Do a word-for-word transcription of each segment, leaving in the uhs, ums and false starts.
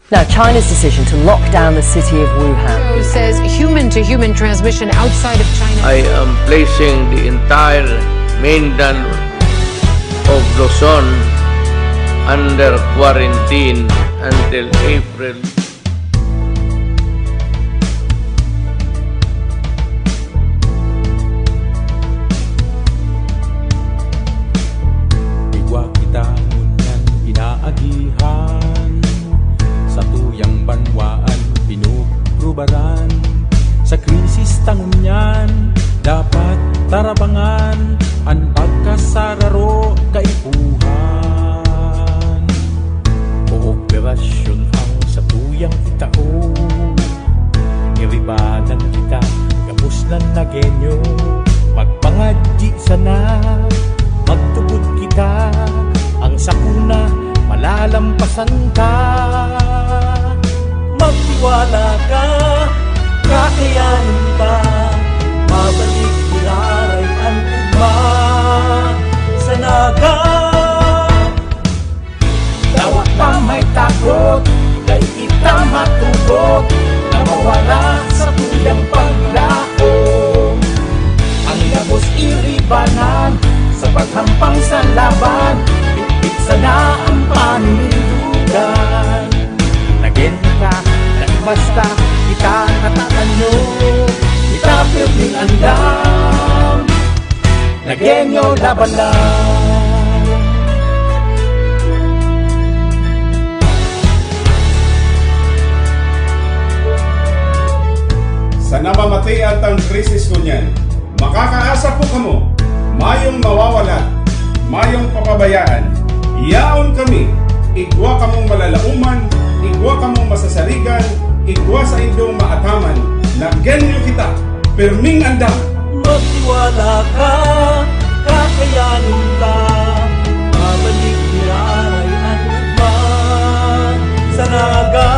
Now, China's decision to lock down the city of Wuhan. Says human-to-human transmission outside of China. I am placing the entire mainland of Luzon under quarantine until April. Igwa kita ngunyan pinaagihan, satuyang banwaan pinugrubaran. Sa krisis ta ngunyan, dapat tarabangan an pagkasararo kaipuhan. Kooperasyon ang satuyang itao. Iribanan kita gabos na Nagueño. Magpangadyi sana, magtubod kita, ang sakuna malalampasan ta. Magtiwala ka, kakayanin ta. Mabalik giraray an ugma sa Naga. Dawa ta may takot, dai kita matugot na mawara sa tuyang paglaom. Ang gabos iribanan sa paghampang sa laban, bitbit sana ang paninindugan. Nagen ka, na basta kita natatanyo, kita pirming andam. Nagueño laban lang. Sa namamatean tang krisis ngunyan, makakaasa po kamo, mayong mawawala, mayong papabayaan. Yaon kami, igwa kamong malalaoman, igwa kamong masasarigan, igwa saindong maataman. Nagueño kita, pirming andam. Magtiwala ka, kakayanin ka. Mabalik giraray an ugma sa Naga.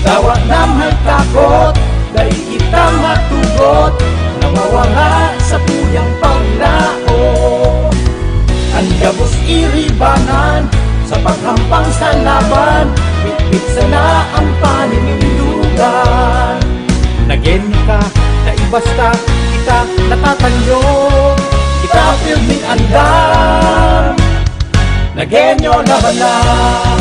Dawa na may takot, dai kita matugot na mawara sa tuyang paglaom. An gabos iribanan sa paghampang sa laban, bitbit sana ang paninindugan. Nagen ka, dai basta kita natatanyo, kita pirming andam. Nagueño laban lang.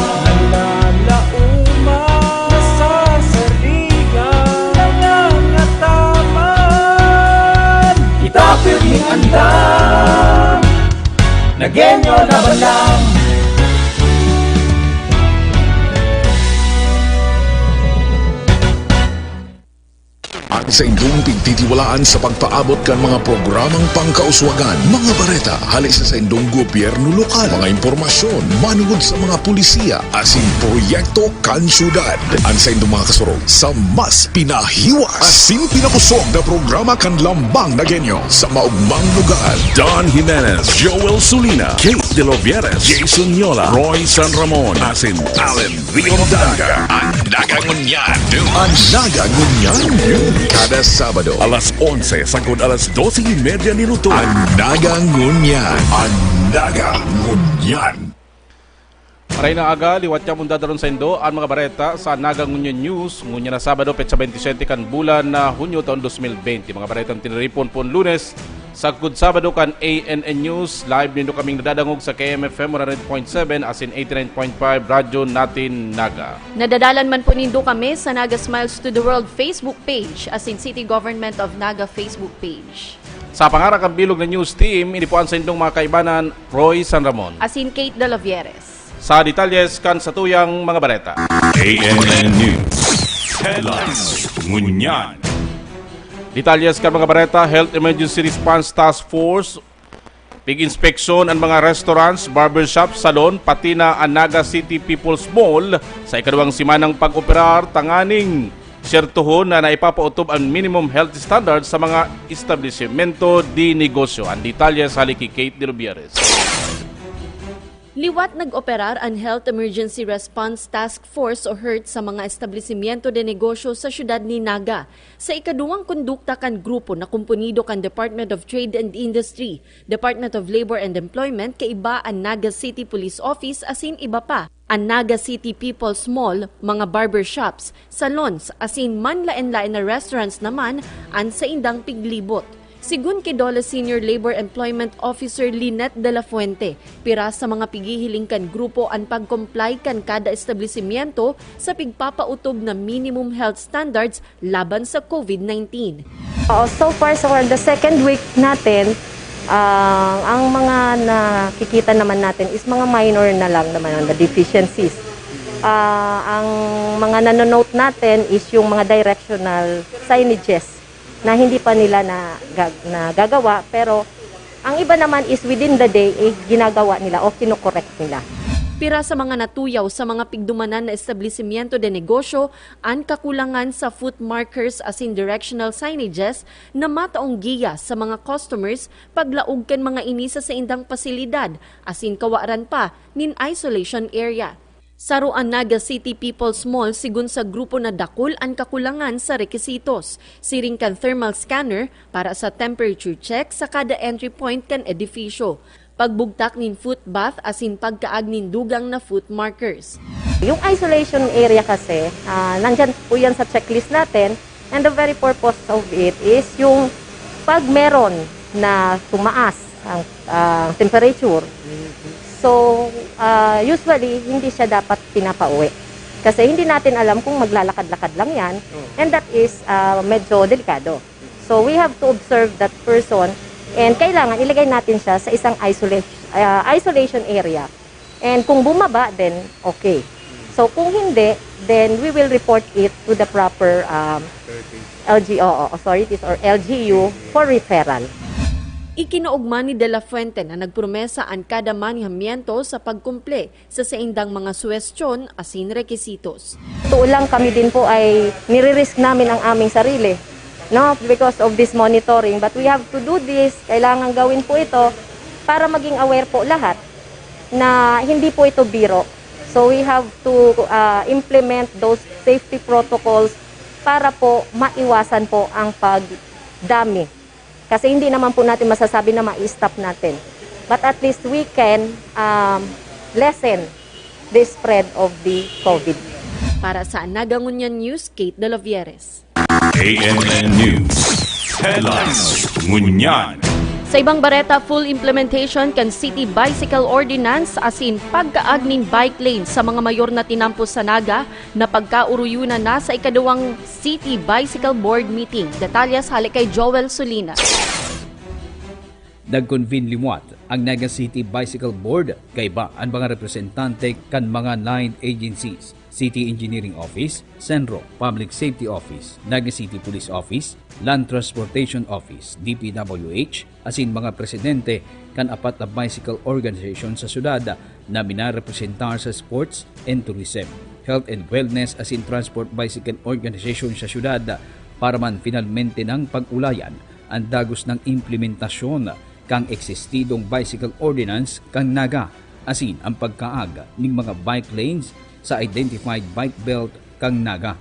Nalalaoman, nasasarigan, nangangataman. Kita pirming andam. Nagueño laban lang. Ang saindong pigtitiwalaan sa pagpaabot kan mga programang pangkauswagan, mga bareta hale sa saindong gobyerno lokal, mga impormasyon manungod sa mga polisiya asin proyekto kan syudad. Ang saindong mga kasurog sa mas pinahiwas asin pinakosog na programa kan Lambang Nagueño sa maogmang lugar. Don Jimenez, Joel Sulina, Kate De Lovieres, Jason Yola, Roy San Ramon, asin Allen Rio Daga. An Naga Ngunyan News. An Naga Ngunyan News. Kada Sabado, alas onse sagkod alas dose y media nin utog. An Naga Ngunyan. An Naga Ngunyan. Maray na aga, liwat niya mong dadaron saindo an mga bareta sa Naga Ngunyan News. Ngunyan na Sabado, petsa bente siyete kan bulan na Hunyo, taon dos mil bente. Mga baretang tiniripon poon Lunes, sagkod Sabado kan A N N News. Live nindo kaming nadadangog sa K M F M one hundred point seven asin eighty-nine point five Radyo Natin Naga. Nadadalan man po nindo kami sa Naga Smiles to the World Facebook page asin City Government of Naga Facebook page. Sa pangaran kan bilog na news team, ini po an saindong mga kaibanan, Roy San Ramon. Asin Kate De Lovieres. Sa detalyes kan satuyang mga bareta. A N N News Headlines ngunyan. Detalyes kan mga bareta. Health Emergency Response Task Force, pig-inspeksyon an mga restaurants, barbershop, salon, pati na an Naga City People's Mall sa ikaduwang semanang pag-operar tanganing syertohon na naipapaotob an minimum health standards sa mga establisimento de negosyo. An detalye hale ki Kate De Lovieres. Liwat nag-operar an Health Emergency Response Task Force o HERT sa mga establisimyento de negosyo sa siyudad ni Naga. Sa ikaduwang kondukta kan grupo na komponido kan Department of Trade and Industry, Department of Labor and Employment kaiba an Naga City Police Office asin iba pa, an Naga City People's Mall, mga barbershops, salons, asin manlaen-laen na restaurants naman an saindang piglibot. Sigun ki DOLE Senior Labor Employment Officer Lynette de la Fuente, piras sa mga pighihiling kan grupo an pag-comply kan kada establisimyento sa pigpapautob na minimum health standards laban sa COVID nineteen. Oo, so far, so far, the second week natin, ah, ang mga nakikita naman natin is mga minor na lang naman ang deficiencies. Ah, ang mga nanonote natin is yung mga directional signages na hindi pa nila na, nagagawa, pero ang iba naman is within the day, eh, ginagawa nila o kinokorek nila. Pira sa mga natuyaw sa mga pigdumanan na establisimyento de negosyo an kakulangan sa foot markers asin directional signages na mataong giya sa mga customers paglaog kan mga ini sa saindang pasilidad asin kawaran pa nin isolation area. Saro an Naga City People's Mall sigun sa grupo na dakul an kakulangan sa rekisitos, siring kan thermal scanner para sa temperature check sa kada entry point kan edifisyo, pagbugtak nin foot bath asin pagkaag nin dugang na foot markers. Yung isolation area kasi, ah, nandyan po yan sa checklist natin. And the very purpose of it is yung pag meron na tumaas ang, ah, temperature. So, ah, usually, hindi siya dapat pinapauwi. Kasi hindi natin alam kung maglalakad-lakad lang yan. And that is, ah, medyo delikado. So, we have to observe that person and kailangan ilagay natin siya sa isang isolation, ah, isolation area. And kung bumaba, then okay. So, kung hindi, then we will report it to the proper, um, L G O authorities or L G U for referral. Ikinaogma ni De La Fuente na nagpromesa an kada manihamiento sa pagkumple sa saindang mga suwestyon asin rekisitos. Totoo lang, kami din po ay nire-risk namin ang aming sarili, no, because of this monitoring. But we have to do this, kailangan gawin po ito para maging aware po lahat na hindi po ito biro. So we have to, ah, implement those safety protocols para po maiwasan po ang pagdami. Kasi hindi naman po natin masasabi na ma-stop natin. But at least we can, um, lessen the spread of the COVID. Para sa Naga Ngunyan News, Kate De La Vieres. A M N News Headlines. Ngunyan. Sa ibang bareta, full implementation kan City Bicycle Ordinance asin pagkaag nin bike lane sa mga mayor na tinampo sa Naga na pagkauruyunan na sa ikaduwang City Bicycle Board meeting. Detalyes hale kay Joel Solinas. Nag-convene liwat ang Naga City Bicycle Board, kaiba an mga representante kan mga line agencies, City Engineering Office, Centro Public Safety Office, Naga City Police Office, Land Transportation Office, D P W H, asin mga presidente kan apat na bicycle organization sa syudad na minarepresentar sa Sports and Tourism, Health and Wellness asin Transport Bicycle Organization sa syudad para man finalmente nang pag-ulayan an dagos nang implementasyon kan existidong bicycle ordinance kan Naga asin an pagkaag ning mga bike lanes sa identified bike belt kan Naga.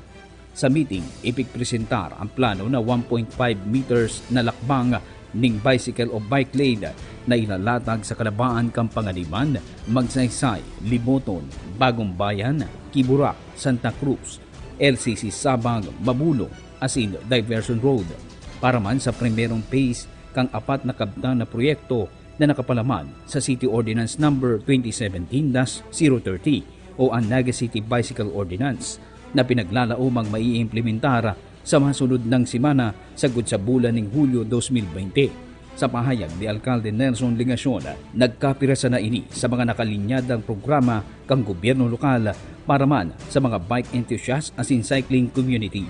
Sa meeting, ipigpresentar an plano na one point five meters na lakbang ning bicycle o bike lane na ilalatag sa kalabaan kan Panganiban, Magsaysay, Liboton, Bagong Bayan, Quibora, Santa Cruz, L C C Sabang, Mabulong, asin Diversion Road. Para man sa primerong phase kan apat na kabtan na proyekto na nakapalaman sa City Ordinance Number twenty seventeen dash zero thirty o an Naga City Bicycle Ordinance na pinaglalaomang maiimplementar sa masunod nang semana sagkod sa bulan ning Hulyo dos mil bente. Sa pahayag ni Alkalde Nelson Legacion, nagkapirasa na ini sa mga nakalinyadang programa kan gobyerno lokal para man sa mga bike enthusiast asin cycling community.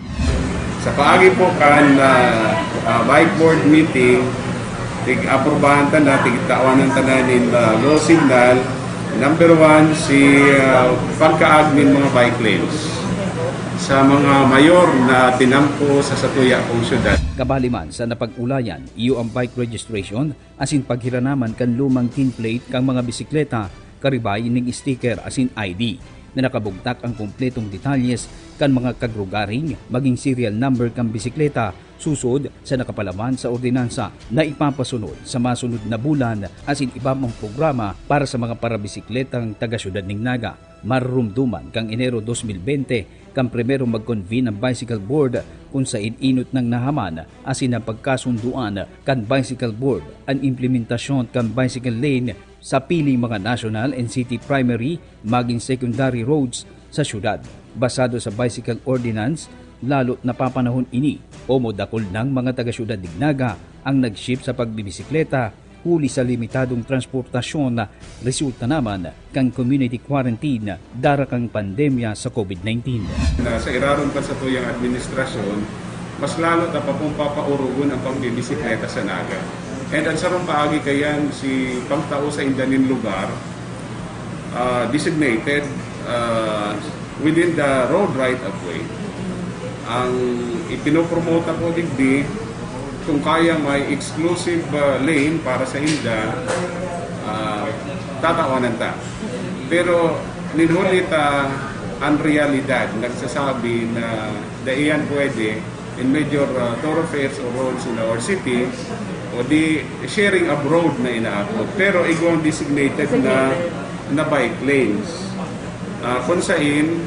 Sa paagi po kan, ah, ah, bike board meeting, tig-aprubahan ta na, tigtawanan ta na nin, ah, go signal. Number one, si, ah, pagkaag nin mga bike lanes sa mga mayor na tinampo sa satuya kong syudad. Kabali man sa napag-ulayan, iyo ang bike registration asin paghiranaman kan lumang tin plate kan mga bisikleta karibay ning sticker asin I D na nakabugtak ang kompletong detalyes kan mga kagrugaring magin serial number kan bisikleta susod sa nakapalaman sa ordinansa na ipapasunod sa masunod na bulan asin iba pang programa para sa mga parabisikletang taga-syudad nin Naga. Marurumduman kan Enero dos mil bente kan primero mag-convene ang Bicycle Board, kun saen enot nang nahaman asin napagkasundoan kan Bicycle Board an implementasyon kan bicycle lane sa piling mga national and city primary magin secondary roads sa syudad. Basado sa Bicycle Ordinance, lalo't napapanahon ini, omo dakul nang mga taga-syudad nin Naga ang nag-shift sa pagbibisikleta huli sa limitadong transportasyon, resulta naman kan community quarantine dara kan pandemya sa COVID nineteen. Na sa irarom kan satuyang administrasyon, mas lalo ta pa pong papaurugon ang pagbibisikleta sa Naga. And ang sarong paagi kayan, si pagtao sa inda nin lugar, ah, designated, ah, within the road right of way. Ang ipinopromote na po digdi, kung kaya may exclusive, ah, lane para sa inda, ah, tatawanan ta. Pero ninhuli ta ang realidad, nagsasabi na dai yan pwede in major, ah, thoroughfares or roads in our city, o di sharing abroad na inaabot. Pero igwang designated na, na bike lanes. Ah, kung sain,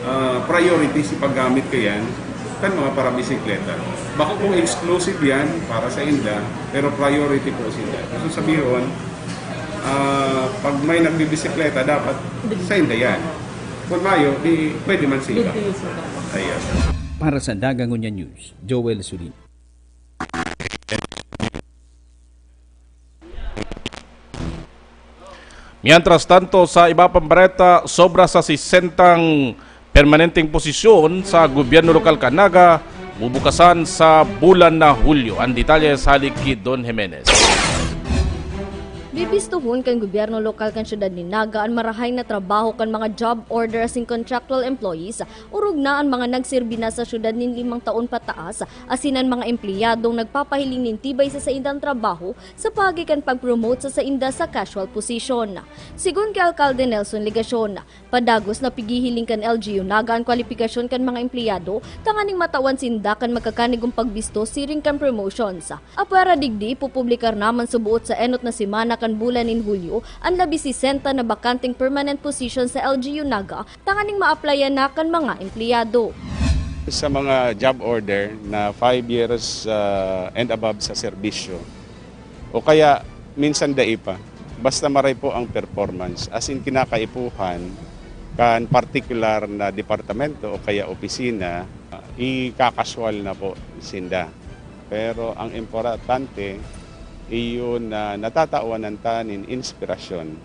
ah, priority si paggamit kayan kan mga parabisikleta. Bako kung exclusive yan para sa inda, pero priority po sila. Gusto sabihon, ah, pag may nagbibisikleta, dapat sa inda yan. Kung mayo, di pwede man sila. Ayan. Para sa Dagangon News, Joel Sulin. Mientras tanto, sa iba pang bareta, sobra sa sesentang permanenteng posisyon sa gobyerno lokal kan Naga, bubukasan sa bulan na Hulyo. Ang detalye sa halik ki Don Jimenez. Bibistohon kan gobyerno lokal kan syudad nin Naga an marahay na trabaho kan mga job order asin contractual employees, orog na an mga nagserbi na sa syudad nin limang taon pataas, asin an mga empleyadong nagpapahiling nin tibay sa saindang trabaho sa paagi kan pag-promote sa sainda sa casual position. Sigon ki Alkalde Nelson Legacion, padagos na pighihiling kan L G U Naga an kwalipikasyon kan mga empleyado tanganing matawan sinda kan magkakanigong pagbisto siring kan promotions. Apwera digdi, ipupublikar naman sa buot sa enot na semana kan bulan nin Hulyo an labi sesenta na bakanteng permanent position sa L G U Naga tanganing maaplayan na kan mga empleyado. Sa mga job order na five years, ah, and above sa serbisyo, o kaya minsan dai pa, basta maray po ang performance, as in kinakaipuhan kan partikular na departamento o kaya opisina, ikakaswal na po sinda. Pero ang importante, iyo na natatawanan ta nin inspirasyon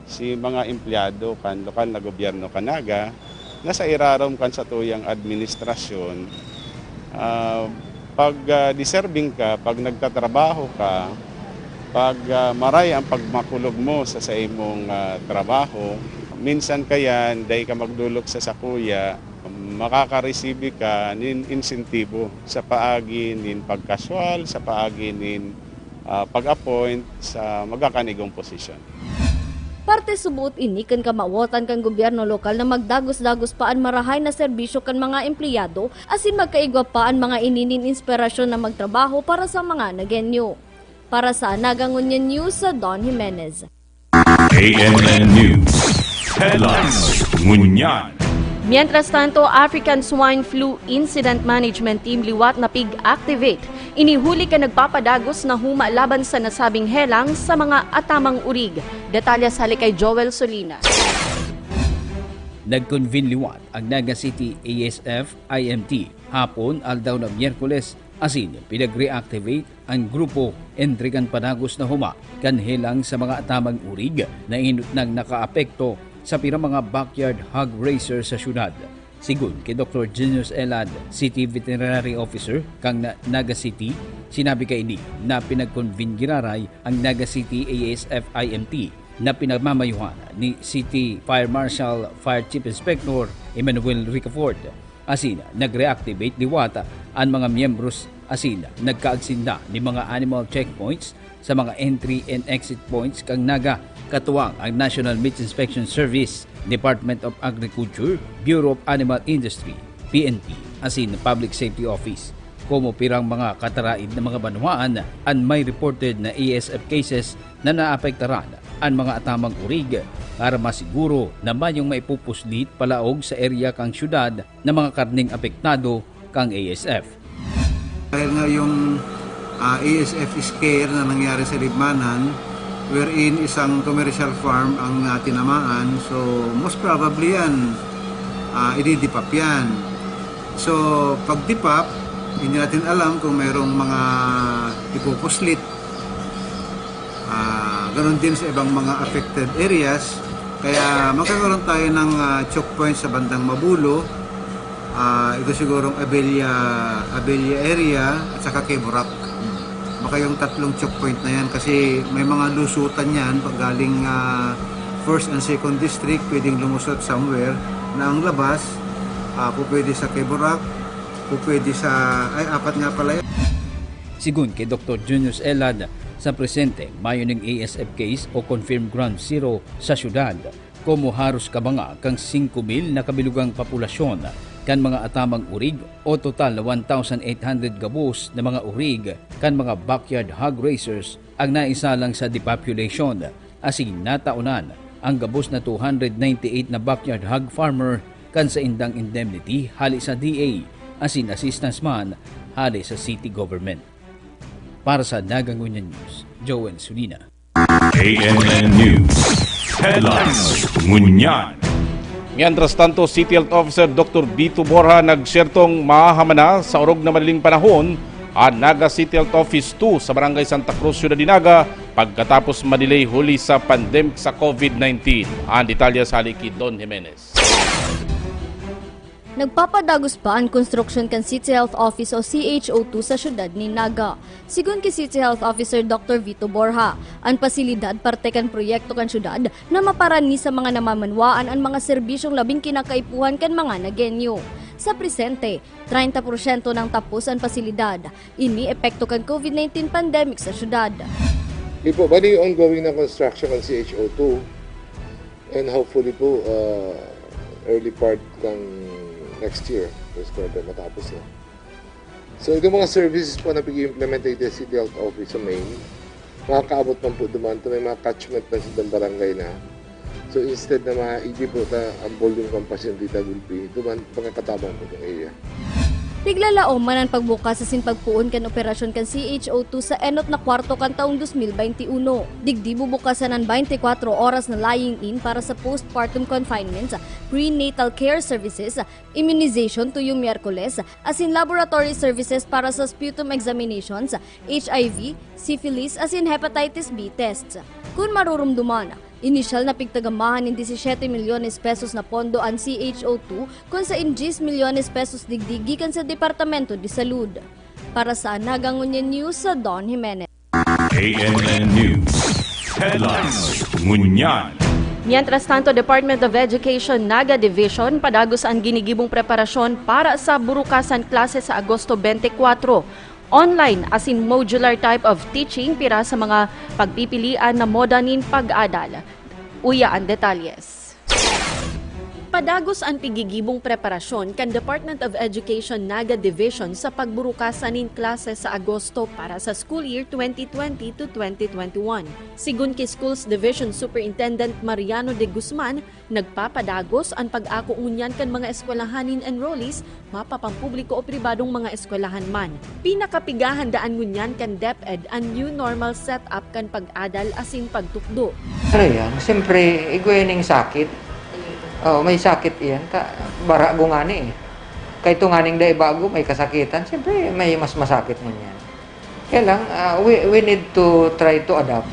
si mga empleyado kan lokal na gobyerno kan Naga na sa irarom kan satuyang administrasyon, ah, pag, ah, deserving ka, pag nagtatrabaho ka, pag, ah, maray ang pagmakulog mo sa, sa imong, ah, trabaho, minsan kayan, dai ka magdolok sa sakuya, makakaresibi ka nin insentibo sa paagi nin pagkaswal, sa paagi nin, ah, pag-appoint sa magkakanigong posisyon. Parte subot ini kan kamawotan kan gobyerno lokal na magdagos-dagos pa an marahay na serbisyo kan mga empleyado asin magkaigwa pa an mga ini nin inspirasyon na magtrabaho para sa mga Nagueño. Para sa Nagangon News, sa Don Jimenez. A M N News Headlines. Ngunyan. Mientras tanto, African Swine Flu Incident Management Team liwat na pig-activate. Ini huli kan nagpapadagos na huma laban sa nasabing helang sa mga atamang urig. Detalye sa halik kay Joel Solinas. Nag-convene liwat ang Naga City A S F I M T hapon, aldaw na Miyerkules, asin pinag-reactivate ang grupo entre kan padagos na huma kan helang sa mga atamang urig na enot nang nakaapekto sa pira mga backyard hog raiser sa syudad. Sigon ki Doktor Junius Elad, City Veterinary Officer kan Naga City, sinabi kaini na pinag-convene giraray ang Naga City A S F I M T na pinamamayuhan ni City Fire Marshal Fire Chief Inspector Emmanuel Ricafort. Asin nag-reactivate liwat an mga miyembros asin nagkaagsinda nin mga animal checkpoints sa mga entry and exit points kan Naga. Katuwang ang National Meat Inspection Service, Department of Agriculture, Bureau of Animal Industry, P N P, asin Public Safety Office. Komo pirang mga kataraid na mga banwaan an may reported na A S F cases na naapektaran an mga atamang urig para masiguro na mayong maipupuslit palaog sa area kan syudad na mga karneng apektado kan A S F. Dahil nga yung ah, A S F scare na nangyari sa Libmanan, wherein isang commercial farm ang ah, tinamaan, so most probably yan, ah, ididipap yan. So, pag dipap, hindi natin alam kung mayroong mga ipupuslit. Ah, ganun din sa ibang mga affected areas. Kaya magkakaroon tayo ng ah, choke point sa bandang Mabulo. Ah, ito sigurong Abella, Abella area at saka Quebrac. Baka yung tatlong choke point na yan kasi may mga lusutan yan pag galing ah, first and second district, pwedeng lumusot somewhere na ang labas, ah, po pwede sa Quebrac, po pwede sa, ay, apat nga pala yan. Sigun ki Doktor Junius Elad, sa presente mayo ning A S F case o confirmed ground zero sa syudad. Komo haros kabanga kan singko mil na kabilugang populasyon kan mga atamang urig o total na one thousand eight hundred gabos na mga urig kan mga backyard hog raisers ang naisalang sa depopulation. Asin nataonan ang gabos na two hundred ninety eight na backyard hog farmer kan saindang indemnity hali sa D A asin assistance man hali sa city government. Para sa Naga Ngunyan News, Joel Sulina. A N N News Headlines. Ngunyan. Mientras tanto, City Health Officer Doktor Vito Borja nagsertong mahaman na sa orog na madaling panahon ang Naga City Health Office two sa Barangay Santa Cruz, Ciudad de Naga, pagkatapos madelay huli sa pandemic sa COVID nineteen. Ang detalye sa hali ki Don Jimenez. Nagpapadagos pa an konstruksyon kan City Health Office o C H O two sa siyudad nin Naga. Sigon ki City Health Officer Doctor Vito Borja, an pasilidad parte kan proyekto kan siyudad na maparani sa mga namamanwaan an mga serbisyong labing kinakaipuhan kan mga Nagueño. Sa presente, treinta porsyento nang tapos an pasilidad. Ini epekto kan COVID nineteen pandemic sa siyudad. Di po, bali ongoing na construction kan C H O two. And hopefully po, uh, early part ng next year, first quarter, matapos na. So, itong mga services po na pag-implement sa City Health Office sa main, makakaabot man po duman to may mga catchment na sa barangay na. So, instead na maigi po ta ang volume ng pasyente ta gulpi, duman mga katabang po itong area. Tiglalaom man an pagbukas asin pagpoon kan operasyon kan C H O two sa enot na kwarto kan taong dos mil baynte uno. Digdi bubukasan an baynte kwatro oras na lying-in para sa postpartum confinement, prenatal care services, immunization tuyo Miyerkules, asin laboratory services para sa sputum examinations, H I V, syphilis, asin hepatitis B tests. Kun marurumduman, inisyal na pigtagamahan nin disisiete milyones pesos na pondo an C H O two kun sain diyes milyones pesos digdi gikan sa Departamento de Salud. Para sa Naga Ngunyan News, sa Don Jimenez. A N N News Headlines. Ngunyan. Mientras tanto, Department of Education Naga Division padagos an ginigibong preparasyon para sa burukasan klase sa Agosto twenty-four. Online asin modular type of teaching pira sa mga pagpipilian na moda nin pag-adal. Uya an detalyes. Padagos an pigigibong preparasyon kan Department of Education Naga Division sa pagburukasan nin klase sa Agosto para sa school year twenty twenty to twenty twenty-one. Sigon ki Schools Division Superintendent Mariano de Guzman, nagpapadagos an pag-ako ngunyan kan mga eskwelahan nin enrollees, mapapampubliko o pribadong mga eskwelahan man. Pinakapighahandaan ngunyan kan DepEd an new normal setup kan pag-adal asin pagtukdo. Ano yan? Siyempre, igwa ning sakit. Oh, may sakit iyan. Ka, bara ko ngani eh. Kay ito nganing dai bago, may kasakitan. Siyempre, may mas masakit ngunyan. Kaya lang, ah, we, we need to try to adapt.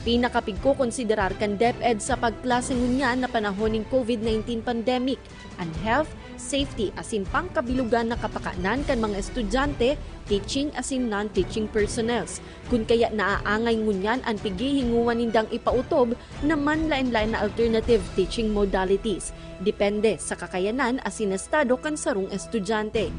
Pinakapigkokonsiderar kan DepEd sa pagklase ngunyan na panahon nin COVID nineteen pandemic, an health, safety asin pangkabilugan na kapakanan kan mga estudyante, teaching asin non-teaching personnels. Kun kaya naaangay ngunyan an pighihingowa nindang ipautob na manlaen-laen na alternative teaching modalities, depende sa kakayanan asin estado kan sarong estudyante.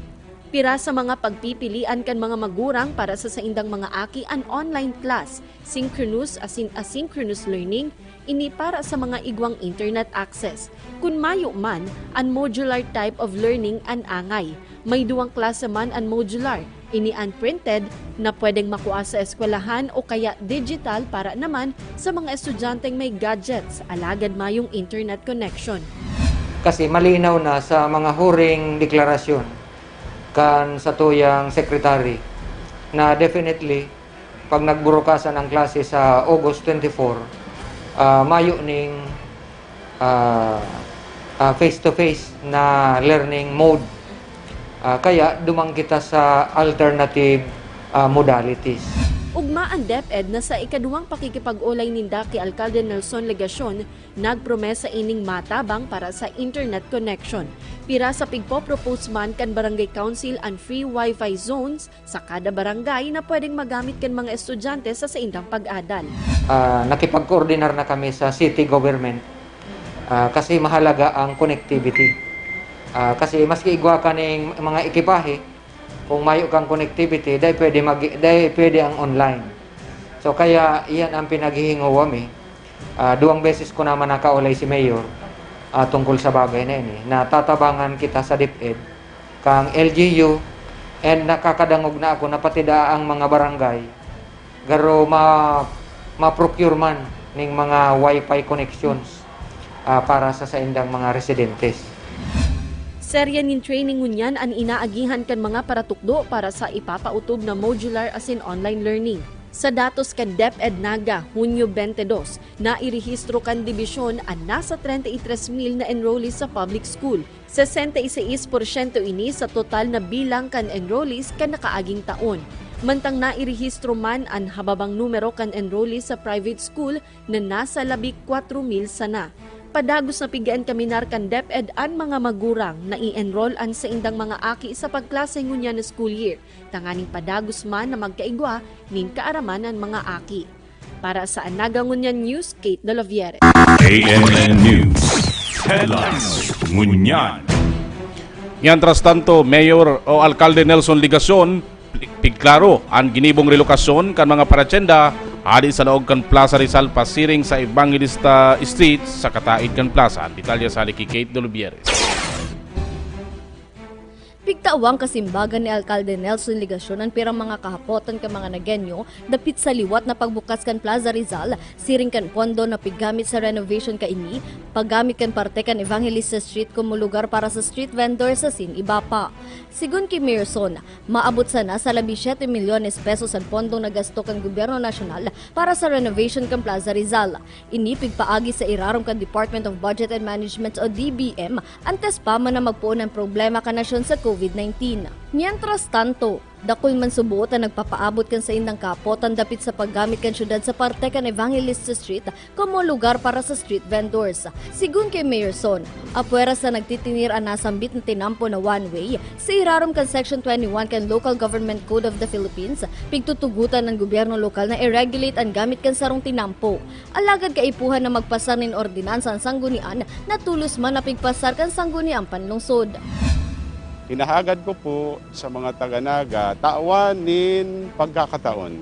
Pira sa mga pagpipilian kan mga magurang para sa saindang mga aki an online class, synchronous asin asynchronous learning, ini para sa mga igwang internet access. Kun mayo man, an modular type of learning an angay. May duwang klase man an modular, ini an printed, na pwedeng makua sa eskwelahan o kaya digital para naman sa mga estudyanteng may gadgets alagad mayong internet connection. Kasi malinaw na sa mga huring deklarasyon kan satuyang secretary na definitely pag nagburukasan ang klase sa August twenty-four, ah, mayo ning ah, ah, face-to-face na learning mode. Ah, kaya duman kita sa alternative ah, modalities. Ugma an DepEd na sa ikaduwang pakikipag-olay ninda ki Alcalde Nelson Legacion, nagpromesa ining matabang para sa internet connection. Pira sa pigpo-propose man kan Barangay Council an free Wi-Fi zones sa kada barangay na pwedeng magamit kan mga estudyante sa saindang pag-adal. Ah, nakipagkoordinar na kami sa city government ah, kasi mahalaga ang connectivity. Ah, kasi maski igwa ka ning mga ekipahe, kung mayo kang connectivity, dai pwede mag dai pwede ang online. So kaya iyan ang pinaghihingowa mi. Ah, duwang beses ko naman nakaulay si Mayor ah, tungkol sa bagay na ini. Natatabangan kita sa DepEd kang L G U and nakakadangog na ako na pati daa ang mga barangay garo ma ma-procure man ning mga wifi connections ah, para sa saindang mga residentes. Serya nin training ngunyan an inaagihan kan mga paratukdo para sa ipapautob na modular asin online learning. Sa datos kan DepEd Naga, Hunyo twenty-dos, nairehistro kan dibisyon an nasa treinta y tres mil na enrollees sa public school. Sesenta y seis porsyento ini sa total na bilang kan enrollees kan nakaaging taon. Mantang nairehistro man an hababang numero kan enrollees sa private school na nasa labi kwatro mil sana. Padagos na pigaan kaminar kan DepEd an mga magurang na i-enroll an saindang mga aki sa pagklase ngunyan na school year, tanganing padagos man na magkaigwa nin kaaraman an mga aki. Para sa Anaga Ngunyan News, Kate Doloviere. A M N News Headlines. Ngunyan. Mientras tanto, Mayor o Alkalde Nelson Legacion, pigklaro an ginibong relokasyon kan mga paratyenda hadi sa laog kan Plaza Rizal pasiring sa Evangelista Street sa kataid kan plaza. Ang detalye sa ki Kate Dolubieres. Pigtawang kasimbagan ni Alkalde Nelson Legacion an pirang mga kahapotan kan mga Nagueño dapit sa liwat na pagbukas kan Plaza Rizal, siring kan pondo na piggamit sa renovation kaini, paggamit kan parte kan Evangelista Street komo lugar para sa street vendors asin iba pa. Sigon ki Mayor Son, maabot sana sa labi siyete milyones pesos an pondong nagasto kan gobyerno nasyonal para sa renovation kan Plaza Rizal. Ini pigpaagi sa irarom kan Department of Budget and Management o D B M, antes pa man na magpoon an problema kan nasyon sa COVID nineteen. Mientras tanto, dakul man suboot an nagpapaabot kan saindang kahapotan dapit sa paggamit kan syudad sa parte kan Evangelista Street komo lugar para sa street vendors. Sigon ki Mayor Son, apwera sa nagtitinir an nasambit na tinampo na one-way, sa irarom kan Section twenty-one kan Local Government Code of the Philippines, pigtutugotan an gobyerno lokal na i-regulate an gamit kan sarong tinampo. Alagad kaipuhan na magpasar nin ordinansa an sanggunian na tolos man na pigpasar kan sangguniang panlungsod. Hinahagad ko po sa mga taga-Naga, tawan nin pagkakataon,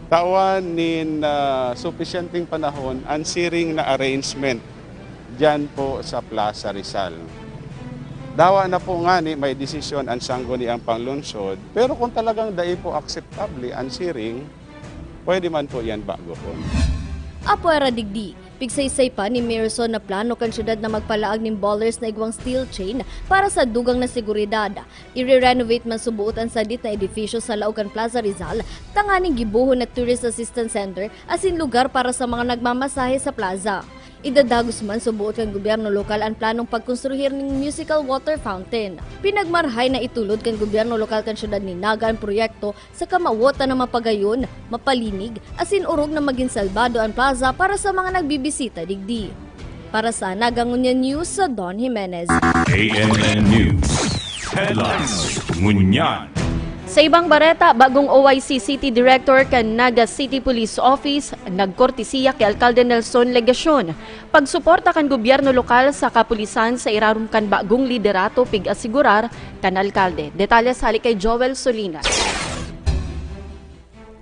tawan nin ah, supisyenteng panahon an siring na arrangement diyan po sa Plaza Rizal. Dawa na po ngani may desisyon an sangguniang panlungsod, pero kung talagang dai po akseptable an siring, pwede man po yan baguhon. Apwera digdi, pigsaysay pa ni Mayor Son na plano kan syudad na magpalaag nin bollards na igwang steel chain para sa dugang na seguridad. Ire-renovate man suboot an sadit na edifisyo sa laog kan Plaza Rizal, tanganing gibohon na Tourist Assistance Center asin lugar para sa mga nagmamasahe sa plaza. Idadagos man suboot kan gobyerno lokal an planong pagkonstruhir nin musical water fountain. Pinagmarahay na itulod kan gobyerno lokal kan syudad nin Naga an proyekto sa kamawotan na mapagayon, mapalinig, asin orog na magin salbado an plaza para sa mga nagbibisita digdi. Para sa Naga Ngunyan News, sa Don Jimenez. A M N News Headlines. Ngunyan. Sa ibang bareta, bagong O I C City Director kan Naga City Police Office nagkortesiya ki Alkalde Nelson Legacion pagsuporta kan gobyerno lokal sa kapulisan sa irarom kan bagong liderato pig-asigurar kan alkalde. Detalles hali kay Joel Solinas.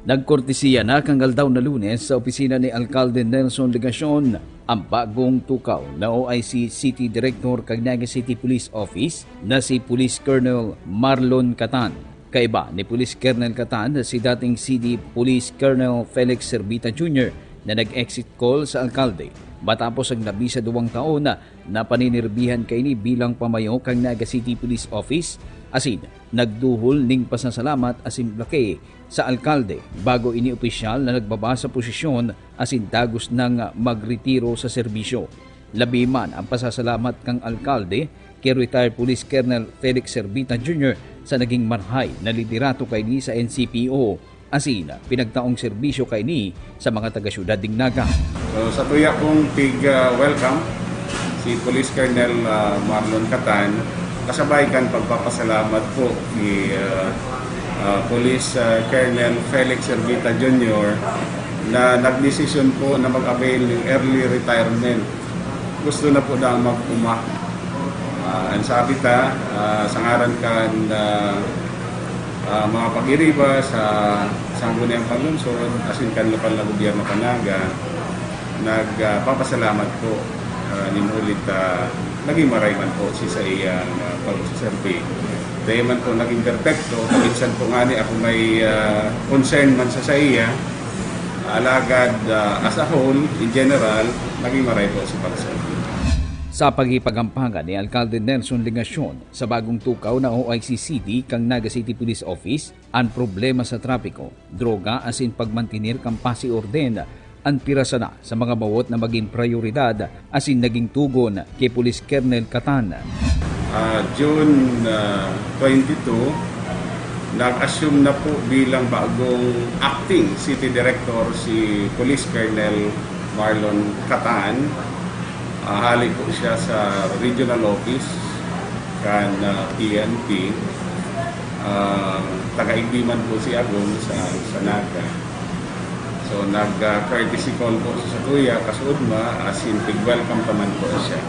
Nagkortesiya na kan aldaw na Lunes sa opisina ni Alkalde Nelson Legacion ang bagong tukaw na O I C City Director kan Naga City Police Office na si Police Colonel Marlon Catan. Kaiba ni Police Colonel Catan si dating C D Police Colonel Felix Servita Junior na nag-exit call sa alkalde matapos ang labis sa duwang taon na paninirbihan kaini bilang pamayo kan Naga City Police Office asin nagduhol ning pasasalamat asin blake sa alkalde bago ini opisyal na nagbaba sa posisyon asin dagos nang magretiro sa serbisyo. Labi man ang pasasalamat kan alkalde kay retired Police Colonel Felix Servita Junior sa naging marhay na liderato kaini sa N C P O asin pinagtaong serbisyo kaini sa mga taga-syudad ning Naga. So, sa tuya kong pig uh, welcome si Police Colonel uh, Marlon Catan, kasabay kan pagpapasalamat po ni uh, uh, Police uh, Colonel Felix Servita Junior na nagdesisyon po na mag-avail ng early retirement. Gusto na po daang mag-uma. Uh, ang sabi ta, uh, sa ngaran kan uh, uh, mga pag-iriba sa Sangguniang Panlungsod, asin kan lokal na gobyerno kan Naga, nagpapasalamat po uh, nin huli ta naging maray man po si sa iyang uh, pagsaserbi. Dahil man po naging perpekto, minsan po nga ni ako may uh, concern man sa sa iya, alagad uh, as a whole, in general, naging maray po si pagsaserbi. Sa paghipagampangan ni Alkalde Nelson Legacion sa bagong tukaw na O I C C D kan Naga City Police Office, ang problema sa trapiko, droga asin pagmantener kan pasi orden an pira sana sa mga bawot na magin prayoridad asin naging tugon ki Police Colonel Catan. Uh, June uh, twenty-two, nag-assume na po bilang bagong acting city director si Police Colonel Marlon Catan. Uh, hali po siya sa regional office kan uh, P N P. Uh, taga-Igbiman po si Agong sa, sa Naga. So nag-courtesy call po sa satuya, kasuodma, asin pig-welcome pa man po siya.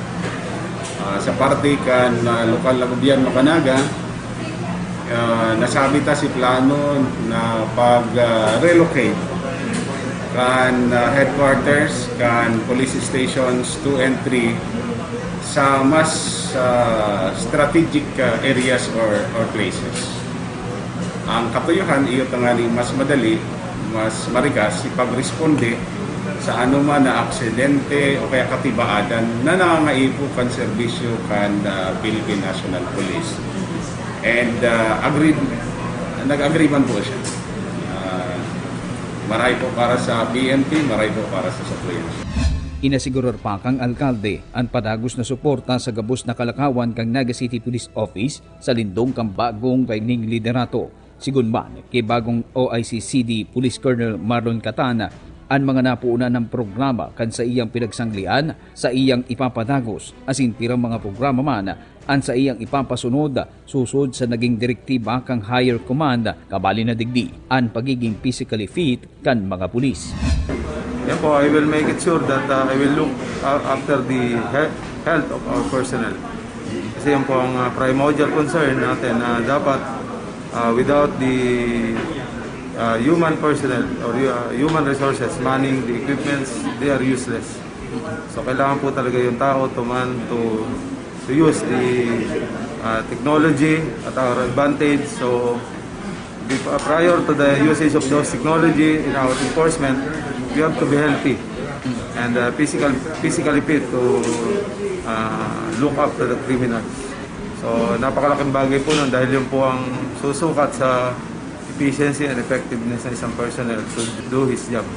Uh, sa parte kan uh, lokal na gobyerno kan Naga, uh, nasabi ta si plano na pag-relocate uh, kan uh, headquarters, kan police stations two and three sa mas uh, strategic uh, areas or, or places. Ang katuyohan, iyo tanganing mas madali, mas marigas si pagresponde sa anoman na aksidente o kaya katibaadan na nangangaipo kan serbisyo kan uh, Philippine National Police. And uh, agreed, nag-agree man po siya. Uh, maray po para sa P N P, maray po para sa Satuyan. Inasigurar pa kang alkalde an padagos na suporta sa gabos na kalakawan kan Naga City Police Office sa lindong kan bagong kaining liderato. Sigun man ki bagong O I C C D Police Colonel Marlon Catana, an mga napuunan ng programa kan sa iyang pinagsanglean, sa iyang ipapadagos, asin pirang mga programa man an sa iyang ipapasunod, susod sa naging direktiba kan higher command, kabali na digdi an pagiging physically fit kan mga pulis. Yan po, I will make it sure that uh, I will look uh, after the he- health of our personnel. Kasi yan po ang uh, primordial concern natin na dapat uh, without the uh, human personnel or uh, human resources manning the equipments, they are useless. So kailangan po talaga yung tao to man to, to use the uh, technology at our advantage. So prior to the usage of those technology in our enforcement, we have to be healthy and uh, physical, physically fit to uh, look after the criminals. So napakalaking bagay po nun dahil yun po ang susukat sa efficiency and effectiveness ng isang personnel to do his job.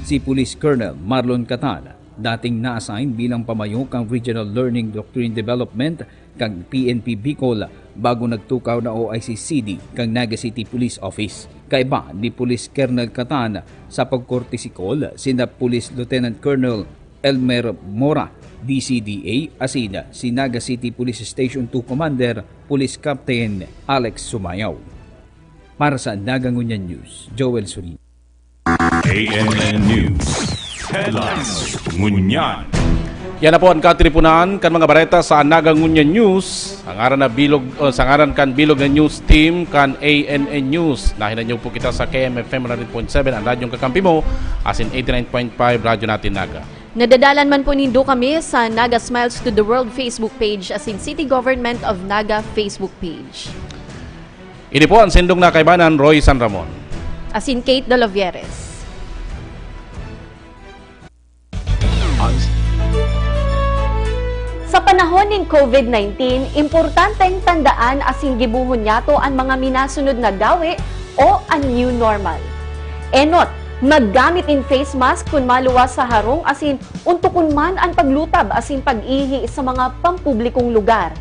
Si Police Colonel Marlon Catana, dating na-assign bilang pamayo kan Regional Learning Doctrine Development kan P N P Bicol bago nagtukaw na O I C C D kan Naga City Police Office. Kaiba ni Police Colonel Catan sa pagkortesikol sina Police Lieutenant Colonel Elmer Mora, D C D A, asin si Naga City Police Station two Commander Police Captain Alex Sumayaw. Para sa Naga Ngunyan News, Joel Solino. A N N News Headlines. Ngunyan. Yan na po an katiriponan kan mga bareta sa Naga Ngunyan News. Ang ngaran na bilog, o sa ngaran kan bilog na news team kan A N N News. Nahinanyog po kita sa K M F M one hundred point seven, ang radyong kakampi mo, asin eighty-nine point five Radyo Natin Naga. Nadadalan man po nindo kami sa Naga Smiles to the World Facebook page asin City Government of Naga Facebook page. Ini po ang sindong na kaibanan, Roy San Ramon. Asin Kate Dolovieres. Sa panahon nin COVID nineteen, importanteng tandaan asin gibohon niyato an mga minasunod na gawe o an new normal. Enot, maggamit nin face mask kun maluwas sa harong asin untokon man an paglutab asin pag-ihi sa mga pampublikong lugar.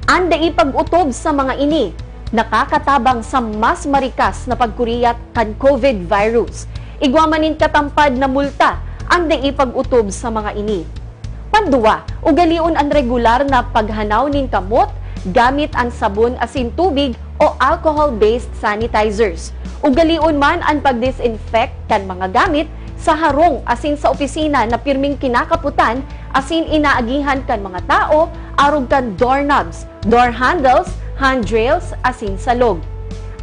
An dai pag-otob sa mga ini nakakatabang sa mas marikas na pagkuriyat kan COVID virus. Igwa man nin katampad na multa an dai pag-otob sa mga ini. Panduwa, ugalion an regular na paghanaw nin kamot gamit an sabon asin tubig o alcohol-based sanitizers. Ugalion man an pag-disinfect kan mga gamit sa harong asin sa opisina na pirming kinakapotan asin inaagihan kan mga tao arog kan doorknobs, door handles, handrails, asin salog.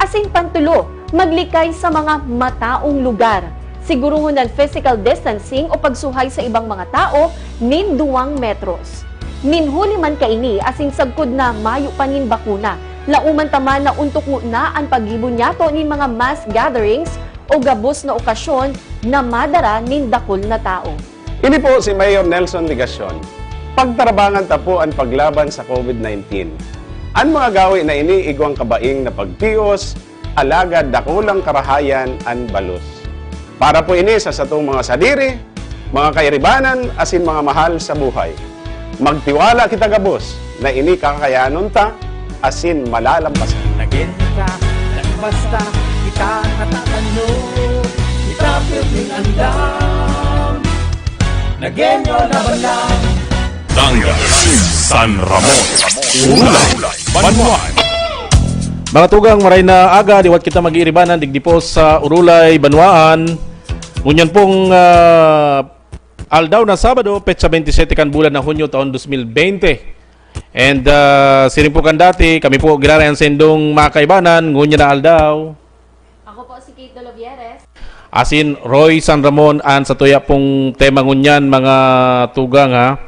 Asin pantulo, maglikay sa mga mataong lugar. Siguruhon an physical distancing o pagsuhay sa ibang mga tao nin duwang metros. Nin huli man kaini asin sagkod na mayo pa nin bakuna, laoman ta man na ontok ngona an paggibo niyato nin mga mass gatherings o gabos na okasyon na madara nin dakul na tao. Ini po si Mayor Nelson Legacion. Pagtarabangan ta po an paglaban sa COVID nineteen. An mga gawe na ini igwang kabaing na pagtios, alagad dakulang karahayan an balos. Para po ini sa satong mga sadiri, mga kairibanan, asin mga mahal sa buhay. Magtiwala kita gabos na ini kakayanon ta asin malalampasan. Nagin ka, nagbasta, kita natatanong, kita pirming andam. Nagenyo laban lang. Dangas, San Ramon, Urulay, Banwaan. Mga tugang, maray na aga, liwat kita mag-iiribanan digdi po sa Urulay, Banwaan. Ngunyan pong ah, aldaw na Sabado, petsa twenty-seven kan bulan na Hunyo taon twenty twenty. And ah, siring po kan dati, kami po giraray an sendong mga kaibanan, ngunyan na aldaw. Ako po si Kate Dolovieres. Asin Roy San Ramon an satuya pong tema ngunyan, mga tugang, ha.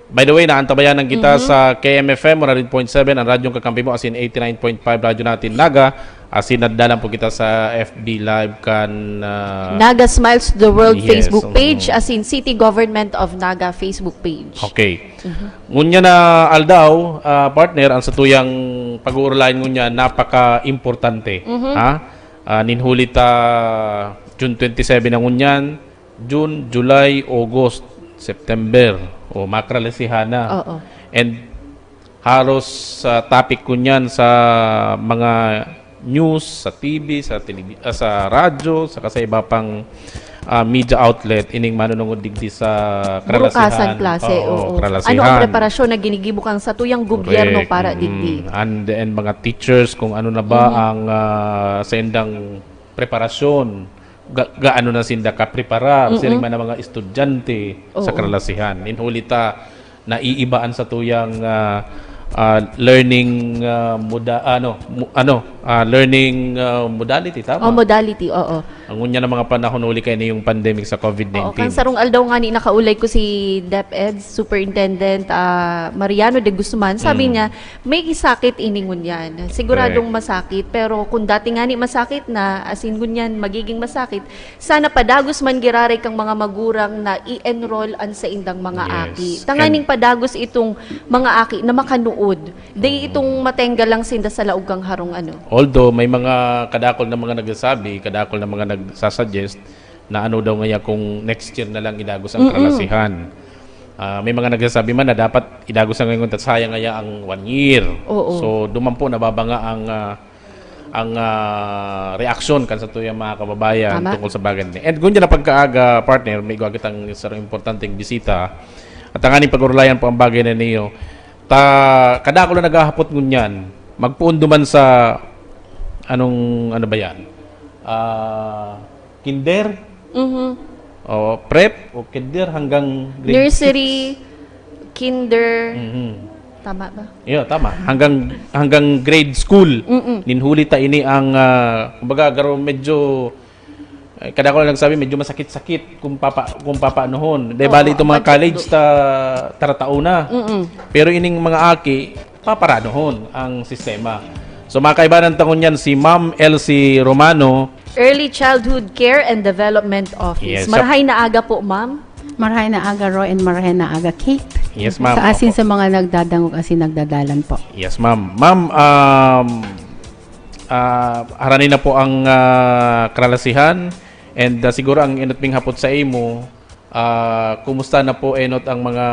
By the way, naantabayanan kita sa K M F M one hundred point seven, ang radyong kakampi mo, asin eighty-nine point five Radyo Natin Naga, asin nagdalan po kita sa F B Live kan ah, Naga Smiles to the World Yes, Facebook mm. page asin City Government of Naga Facebook page. Okay. Ngunyan na aldaw, ah, partner, ang satuyang pag-uurulayan ngunyan napaka-importante. Ha? Ah, ninhuli ta June twenty-seven na ngunyan, June, July, August, September, o makralisihan na. Oo. And halos sa topic ko niyan sa mga news, sa T V, sa telebi- ah, sa radyo, saka sa iba pang ah, media outlet, ining manunungod digdi sa Burukasan karalasihan. klase, oo. Karalasihan. Ano ang preparasyon na ginigibo kan satuyang gobyerno Correct. para Mm. digdi? And then mga teachers, kung ano na ba ang ah, sa indang preparasyon, ga- gaano na sinda kaprepara, siring man ang mga estudyante sa Oo. karalasihan. Inhuli ta, naiiba an satuyang ah, ah, learning ah, moda ano mu- ano ah, learning ah, modality, tama? O modality, oo. Ang unya ng mga panahon, huli kayo na yung pandemic sa COVID nineteen. Oo, kan sarong aldaw nga ni nakaulay ko si DepEd Superintendent ah, Mariano de Guzman, sabi Mm. niya, may sakit ini ngunyan. Siguradong masakit, pero kung dati nga ni masakit na, as in ngunyan magiging masakit, sana padagos man giraray kang mga magurang na i-enroll an sa indang mga Yes. aki. Tanganing padagos itong mga aki na makanuod. Di itong matenggal lang sinda sa laog kang harong ano. Although may mga kadakol na mga nagsasabi, kadakol na mga nagsasuggest na ano daw ngaya kung next year na lang idagos ang Mm-mm. karalasihan. Ah, may mga nagsasabi man na dapat idagos na ngayon, tat sayang ngaya ang one year. Oo. So, duman po nababanga ang ah, ang ah, reaksyon kan sa tuyang mga kababayan Tama. tungkol sa bagay na. And kung dyan na pagkaaga, partner, may igwa kitang isang importanteng bisita. At ang aning pag-urulayan po ang bagay na niyo. Ta, kadakol na naghahapot ngunyan, magpuon duman sa Anong, ano ba yan? Ah, kinder? Mhm. O prep? O kinder hanggang grade Nursery, kinder. Mhm. Tama ba? Yeah, tama. Hanggang hanggang grade school. Mm-mm. Nin huli ta ini ang, ah, kumbaga, garo medyo, eh, kada ko lang nagsabi, medyo masakit-sakit kung papa kung papaanohon. De Oo, bali itong mga ang college pagkakdo. Ta, taratauna. Mm-mm. Pero ining mga aki, paparaanohon ang sistema. So, mga kaibanan ta ngunyan si Ma'am Elsie Romano. Early Childhood Care and Development Office. Yes, Marahay na aga po, ma'am. Marahay na aga, Roy, and marahay na aga, Kate. Yes, ma'am. Sa asin Opo. Sa mga nagdadangog asin nagdadalan po. Yes, ma'am. Ma'am, um, ah, harani na po ang, ah, kalalasihan. And, ah, siguro ang inutming hapot sa imo, ah, kumusta na po enot ang mga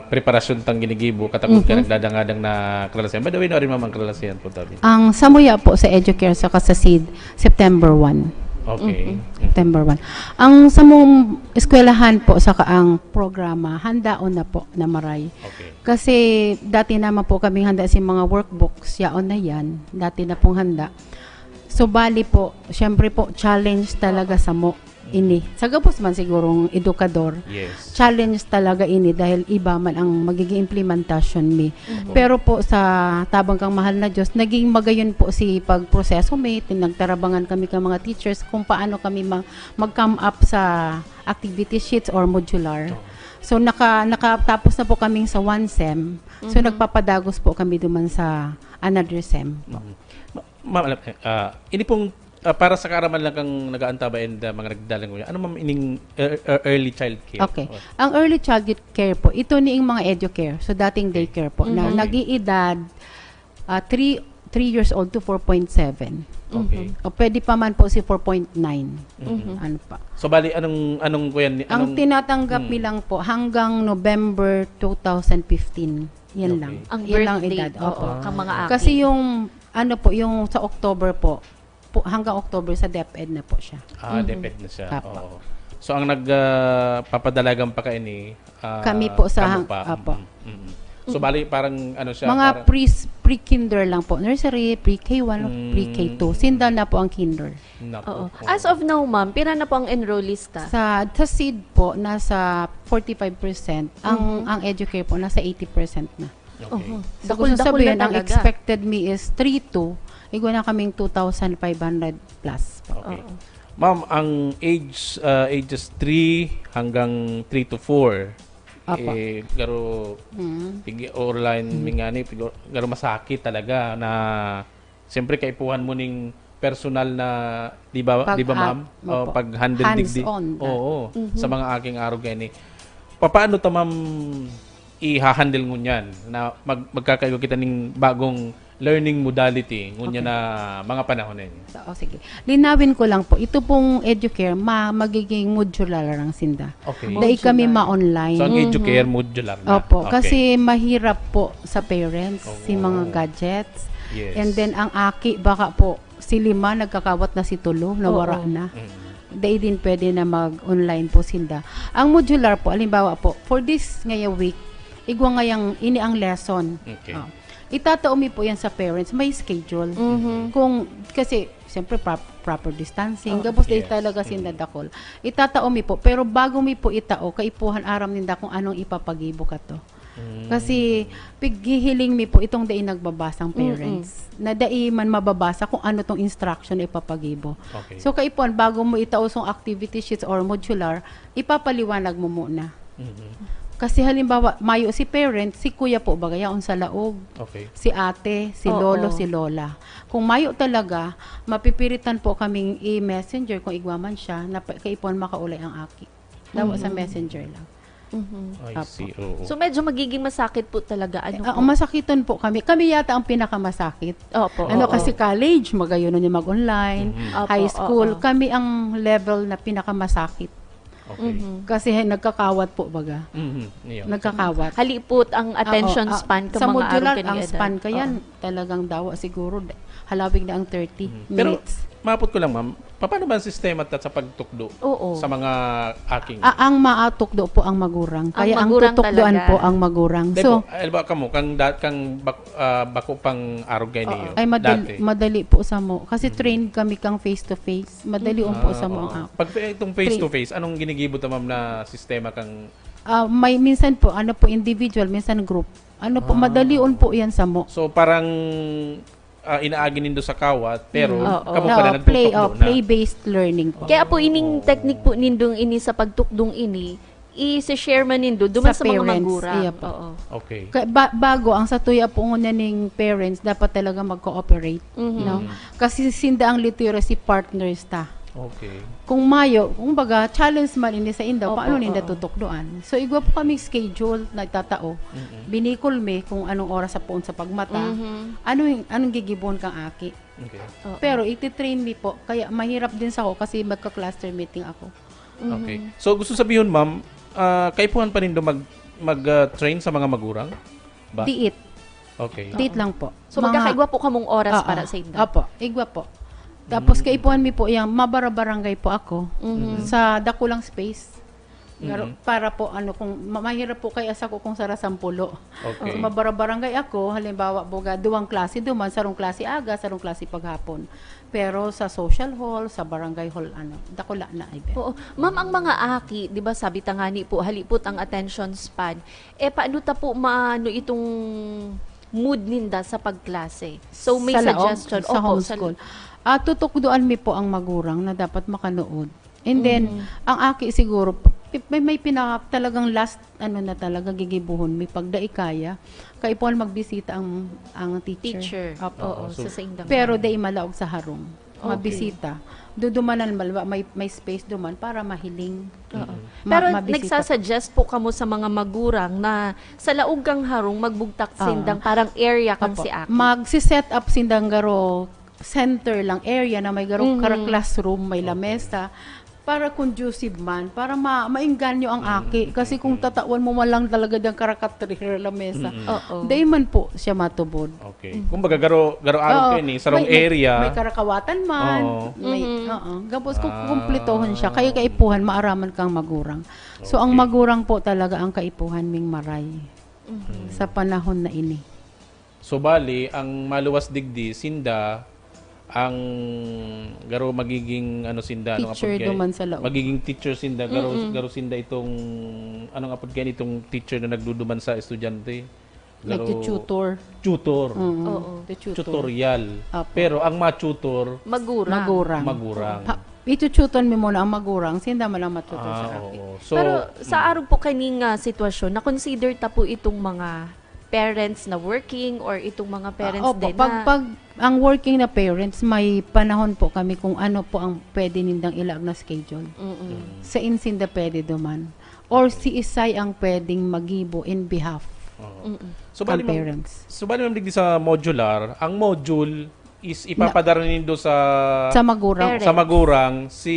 preparasyon tang ginigibo katagod ka Mhm. nagdadangadang na kalalasihan? By the way, na rin, ma'am, ang kalalasihan po, tabi. Ang samuya po sa Educare sa Kasasid, September one. Okay. September one. Ang samong eskwelahan po saka ang programa, handaon na po na maray. Okay. Kasi dati naman po kaming handa si mga workbooks, yaon na yan. Dati na pong handa. So, bali po, syempre po, challenge talaga samo ini. Sa gabos man sigurong edukador, Yes. challenge talaga ini dahil iba man ang magiging implementasyon mi. Pero po sa tabang kang mahal na Diyos, naging magayon po si pagproseso mi. Tin-, nagtarabangan kami kang mga teachers kung paano kami ma- mag-come up sa activity sheets or modular. So naka nakatapos na po kaming sa one sem. So nagpapadagos po kami duman sa another sem. Mm. Ma- ma'am, alam, eh, ah, ini pong, ah, para sa kaaraman lang kang nag-aantaba and, ah, mga nagdadalan ko, ano, ma'am, ining ear- ear- early child care? Okay. Ang early childhood care po, ito ni yung mga educare. So dating daycare po na Okay. nag-iedad ah, three three years old to four point seven. Okay. O pwede pa man po si four point nine. Mhm. Ano pa? So, bali, anong, anong, kuya, ni- Ang anong, tinatanggap Mm. nilang po hanggang November two thousand fifteen. Yan Okay. lang. Ang Yan birth lang date, edad. oo, Opo. kang mga aki. Kasi yung, ano po, yung sa October po, po hanggang October sa DepEd na po siya. Ah, DepEd na siya. Apo. Oo. So, ang nagpapadalagan pa kaini, ah, Kami po sa kamo hang- pa. Apo. Mm, mm. So, bali, parang ano siya, Mga parang, pre, pre-kinder lang po. Nursery, pre-K one, Mm. pre-K two. Sinda na po ang kinder. Naku, Oo. oo. As of now, ma'am, pira na po ang enrollees ta? Sa, sa seed po, nasa forty-five percent. Ang, Mhm. ang educare po, nasa eighty percent na. Okay. Oo. So, kung Dakul-dakul sasabihin, na ang talaga. Expected me is three to, igwa na kaming two thousand five hundred plus. Okay. Oo. Ma'am, ang age, ah, ages three hanggang three to four, Apo. eh, garo, Mm. pigi, online, mingani, pigo, garo masakit talaga na, siyempre, kaipuhan mo ning personal na, di ba, Pag- di ba, ma'am? ah, O, opo. pag-handle digdi. Hands-on na. Oo, sa mga aking arog gani. Papaano ta, ma'am, iha-handle ngunyan na mag, magkakaigo kita ning bagong learning modality ngunyan na mga panahon na ini? So, oh, sige. Linawin ko lang po, ito pong educare, ma, magiging modular lang sinda. Okay. Dai kami Modular. ma-online. So, ang educare modular na. Opo, Okay. kasi mahirap po sa parents, si Oo. mga gadgets. Yes. And then, ang aki, baka po, si lima, nagkakawat na si tulo, nawara Oo. na. Mm. Dai din pwede na mag-online po sinda. Ang modular po, halimbawa po, for this ngayong week, igwa ngayang ini ang lesson. Okay. Ah. Itatao mi po yan sa parents, may schedule. Mhm. Kung, kasi, siyempre, prop- proper distancing, Oh. gabos dai Yes. talaga Mm. sinda dakul. Itatao mi po, pero bago mi po itao, kaipuhan aram ninda kung anong ipapagibo kato. Mm. Kasi, pighihiling mi po itong dai nagbabasang Mm-mm. parents, na dai man mababasa kung ano tong instruction na ipapagibo. Okay. So, kaipuhan, bago mo itao song activity sheets or modular, ipapaliwanag mo muna. Mhm. Kasi halimbawa, mayo si parent, si kuya po, bagayaon sa laog, Okay. si ate, si Oo. lolo, si lola. Kung mayo talaga, mapipiritan po kaming i-messenger kung igwa man siya, na pa- kaipuhan makaulay ang aki. Dawa sa Mhm. messenger lang. Mhm. I Apo. see, oo. So, medyo magiging masakit po talaga. Ano Ah, po? Masakiton po kami. Kami yata ang pinakamasakit. Opo. Ano Oo. kasi college, magayon na mag-online. Mhm. Opo, High school, oo. kami ang level na pinakamasakit. Okay. Mhm. Kasi nagkakawat po baga. Mhm. Yun. Nagkakawat. Halipot ang attention Oo, ah, span ka sa mga modular, arog ka ni ang edad. span ka yan, Oo. talagang dawa siguro, halawig na ang thirty Mhm. Pero, minutes. Mapot ko lang, ma'am, paano ba ang sistema ta sa pagtukdo Oo. sa mga aking? Ah, ang maatukdo po ang magurang. Ang Kaya ang magurang tutukdoan talaga. po ang magurang. Dahil So, po, alba ka mo, kang, da, kang bak, ah, bako pang arog kayo oo, niyo, ay madali, dati. madali po sa mo. Kasi trained kami kang face-to-face. Madali po Ah, sa mo oo. ang Pag itong face-to-face, anong ginigibo ta, ma'am, na sistema kang... Ah, may minsan po, ano po, individual, minsan group. Ano po, Ah. madalion po yan sa mo. So, parang ah, inaagi nindo sa kawat, pero Mm. Oo. kamo No, pala play, oh, nagtutukdo na. play-based learning po. Kaya po ining technique po nindong ini sa pagtukdong ini, i-share man nindo duman Sa sa, mga parents, magurang. iya po. Oo. Okay. Kaya ba, bago, ang sa tuya po ngunyan ning parents, dapat talaga mag-cooperate. Mhm. No? Kasi sinda ang literacy partners ta. Okay. Kung mayo, kumbaga, challenge man ini sa inda, Opo, paano ninda oo. tutukdoan? So, igwa po kami schedule na itatao. Mm-mm. Binikol mi kung anong oras sa poon sa pagmata. Mhm. Ano yung, anong gigibon kang aki? Okay. Oo. Pero iti-train mi po. Kaya mahirap din sa ako kasi magka-cluster meeting ako. Mhm. Okay. So, gusto sabihin, ma'am, ah, kaipuhan pa nindo mag, mag, ah, train sa mga magurang? Ba? Diit. Okay. Diit lang po. So, Mga- magkakaigwa po kamong oras Oo. Para sa inda? Opo, igwa po. Tapos, Mm. kaipuhan mi po yung mabarabarangay po ako Mhm. sa dakulang space. Garo- Mhm. Para po, ano, kung ma- mahirap po kaya sa ko kung sara sampulo. Okay. So, mabarabarangay ako, halimbawa, boga, duwang klase duman, sarong klase aga, sarong klase paghapon. Pero sa social hall, sa barangay hall, ano, dakula na event. Oo. Ma'am, ang mga aki, di ba sabi ta nga ni po, halipot ang attention span. Eh, paano ta po maano itong mood ninda sa pagklase? So, may Sa laog, suggestion. sa Opo, sa- homeschool. Ah, tutukdoan mi po ang magurang na dapat makanood. And then, Mhm. ang aki siguro, may, may pinaka talagang last, ano na talaga, gigibuhon mi pag dai kaya. Kaipuhan magbisita ang, ang teacher. Teacher. Opo. Oo, Oo, so- sa saindang Pero dai malaog sa harong. Okay. Mabisita. Dudumanan malwa, may, may space duman para mahiling. Oo. Ma- Pero mabisita. Nagsasuggest po kamo sa mga magurang na sa laog kang harong magbugtak Ah. sindang parang area kang Opo. si aki. Magsi-set up sindang garo center lang area na may garo Mhm. kara classroom, may Okay. lamesa para conducive man, para ma maengganyo ang aki. Kasi kung tatawan mo man lang talaga diyang karakat lamesa, Mm-mm. Oo. dai man po siya matubod. Okay. Kumbaga, garo, garo arog Oo, kayo ni, sarong may, may- area. May karakawatan man. Oo. May, Mhm. oo. Gabos kung Ah. kumpletuhon siya, kaya kaipuhan, maaraman kang magurang. So, ang Okay. magurang po talaga ang kaipuhan ming maray Mhm. sa panahon na ini. So, bali, ang maluwas digdi, sinda, ang garo magiging, ano, sinda, ano nga Teacher pagka- duman sa laog. Magiging teacher sinda, garo, Mm-mm. garo sinda itong, ano nga pagka itong teacher na nagduduman sa estudyante? Garo- Nagtututor. Tutor. Mm. Oo. The tutor. Tutorial. Apo. Pero ang ma-tutor, Magurang. Magurang. magurang. Pa, itututon mi muna ang magurang, sinda man ang matutor sa Ah, aki. oo. So, Pero sa arog po kaning nga sitwasyon, na-consider ta po itong mga parents na working or itong mga parents Ah, opo. din Pag, na... pag ang working na parents, may panahon po kami kung ano po ang pwede nindang ilaag na schedule. Mm-mm. Sa insinda pwede duman. Or si isay ang pwedeng magibo in behalf Oo. Mm-mm. So, ng bali, ma'am, parents. so, bali, ma'am, digdi sa modular, ang module is ipapadara nindo sa Sa magurang. Parents. Sa magurang, si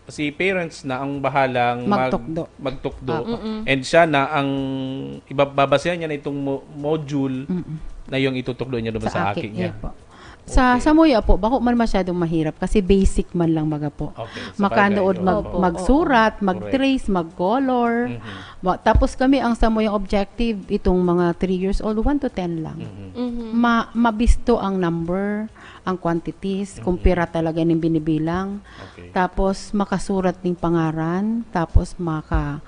si parents na ang bahalang mag- Magtukdo. magtukdo. Apo. Mm-mm. And siya na ang ibababasihan niya na itong mo- module Mm-mm. na yung itutukdo niya doon sa, aki niya. Iya po. Sa, Okay. sa Muya po, bako man masyadong mahirap kasi basic man lang baga po. Okay, sa Makanood bagay, mag, oo. Opo, magsurat, oo. mag-trace, mag-color. Mhm. Wa- Tapos kami, ang sa Muyang objective, itong mga three years old, one to ten lang. Mhm. Mhm. Ma, mabisto ang number, ang quantities, kung Mhm. pira talaga ning binibilang. Okay. Tapos makasurat ning pangaran, tapos maka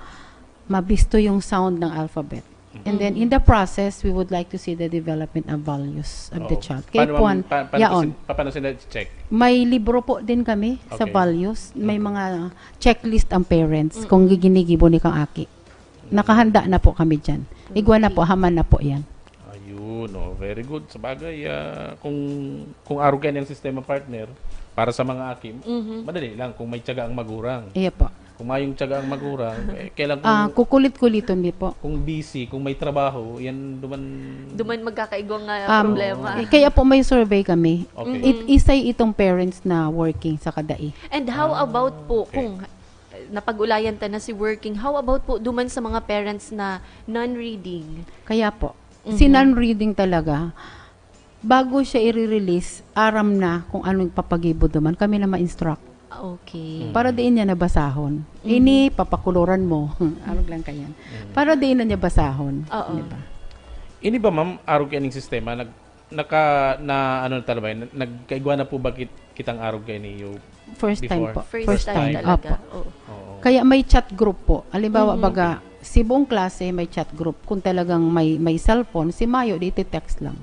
mabisto yung sound ng alphabet. And then in the process, we would like to see the development of values of the Oo. child. Paano, Kaipuhan, ma'am, pa- paano, yaon. sin- pa- paano sila check? May libro po din kami sa Okay. values. May Mhm. mga checklist ang parents Mm. kung giginigibo ni kang aki. Nakahanda na po kami dyan. Igwa na po, haman na po yan. Ayun, oh, very good. Sa bagay, ah, kung kung arog kayo ng sistema, partner, para sa mga aki, Mhm. madali lang kung may tiyaga ang magurang. Iya po. Kung mayong tiyaga ang magurang, eh, kailan kung, Ah, kukulit-kuliton mi po. kung busy, kung may trabaho, yan duman... Duman magkakaigwang nga Um, problema. eh, kaya po may survey kami. Okay. It, isay itong parents na working sa kadai. And how about po Okay. kung eh, napag-ulayan ta na si working, how about po duman sa mga parents na non-reading? Kaya po, Mhm. si non-reading talaga, bago siya i-release, aram na kung anong papagibo duman. Kami na ma-instruct. Okay. Para diin niya nabasahon. Ini, papakuluran mo. Arog lang kayan. Para diin na niya basahon. Oo. Di ba? Ini ba, ma'am, arog kaining sistema? Nag, naka, na, ano na talaga, nag, nagkaigwa na po ba kit, kitang arog kaini? First time po. First time talaga. Oo. Oo. Kaya may chat group po. Halimbawa, baga, si buong klase may chat group. Kung talagang may may cellphone, si Mayo, di text lang.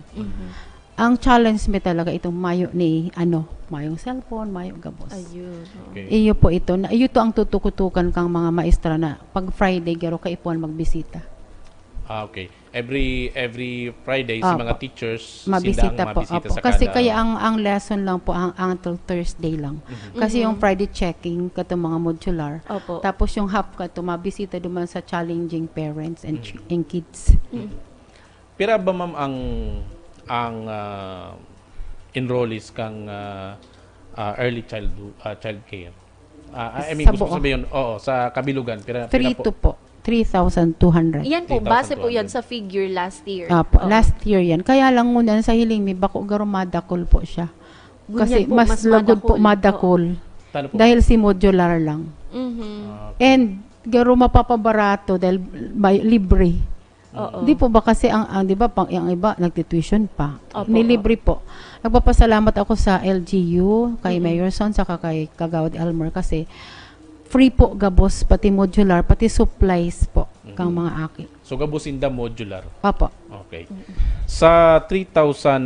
Ang challenge mi talaga itong mayo ni, ano, mayong cellphone, mayo gabos. Ayun. Okay. Iyo po ito. Na, iyo to ang tutukutukan kang mga maestra na pag Friday, garo kaipuhan magbisita. Ah, okay. Every every Friday, si Opo. mga teachers, Mabisita sinda ang po. mabisita Opo. sa Kasi kada kaya ang, ang lesson lang po ang, ang until Thursday lang. Kasi yung Friday checking, kato mga modular. Opo. Tapos yung half kato, mabisita duman sa challenging parents and, ch- and kids. Pira ba, ma'am, ang ang ah, enrollees kang ah, ah, early childhood ah, child care? Ah, I mean, Sa gusto ko buo? sabihin, oo, sa kabilugan, pira, Three pira po? to po. three thousand two hundred. Yan po, base po yan three thousand two hundred. Sa figure last year. Apo, Oo. Last year yan. Kaya lang ngunyan sa hiling mi, bako garo madakol po siya. Ngunyan Kasi po, mas, mas lugod po madakol. Madakol. Tano po? Dahil si modular lang. Mhm. Ah, And garo mapapabarato dahil may, libre. Oo. Di po ba kasi ang, ang di ba pang ang iba nagtituition pa. Opo. Nilibre po. Nagpapasalamat ako sa L G U, kay Mayor Son, saka kay Kagawad Elmer kasi free po gabos, pati modular, pati supplies po kang mga aki. So, gabos inda modular. Opo. Okay. Sa three thousand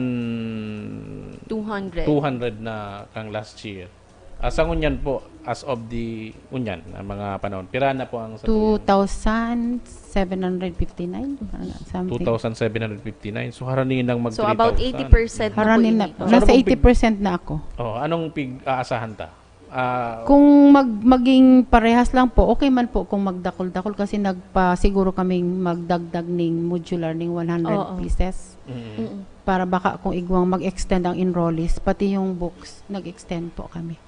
two hundred. two hundred na kang last year, ah, sa ngunyan po, as of the ngunyan na mga panahon, pira na po ang sa two thousand seven hundred fifty-nine, parang something. two thousand seven hundred fifty-nine. So, haraning nang mag So, about three thousand. eighty percent na po Haranin ini. na. So, Nasa ano bang eighty percent na ako. Oh, anong pig-aasahan ta? Ah, Kung mag, maging parehas lang po, okay man po kung magdakol-dakol kasi nagpasiguro kaming magdagdag ning modular ning one hundred Oo. pieces. mm, Mm-mm. Para baka kung igwang mag-extend ang enrollees, pati yung books, nag-extend po kami.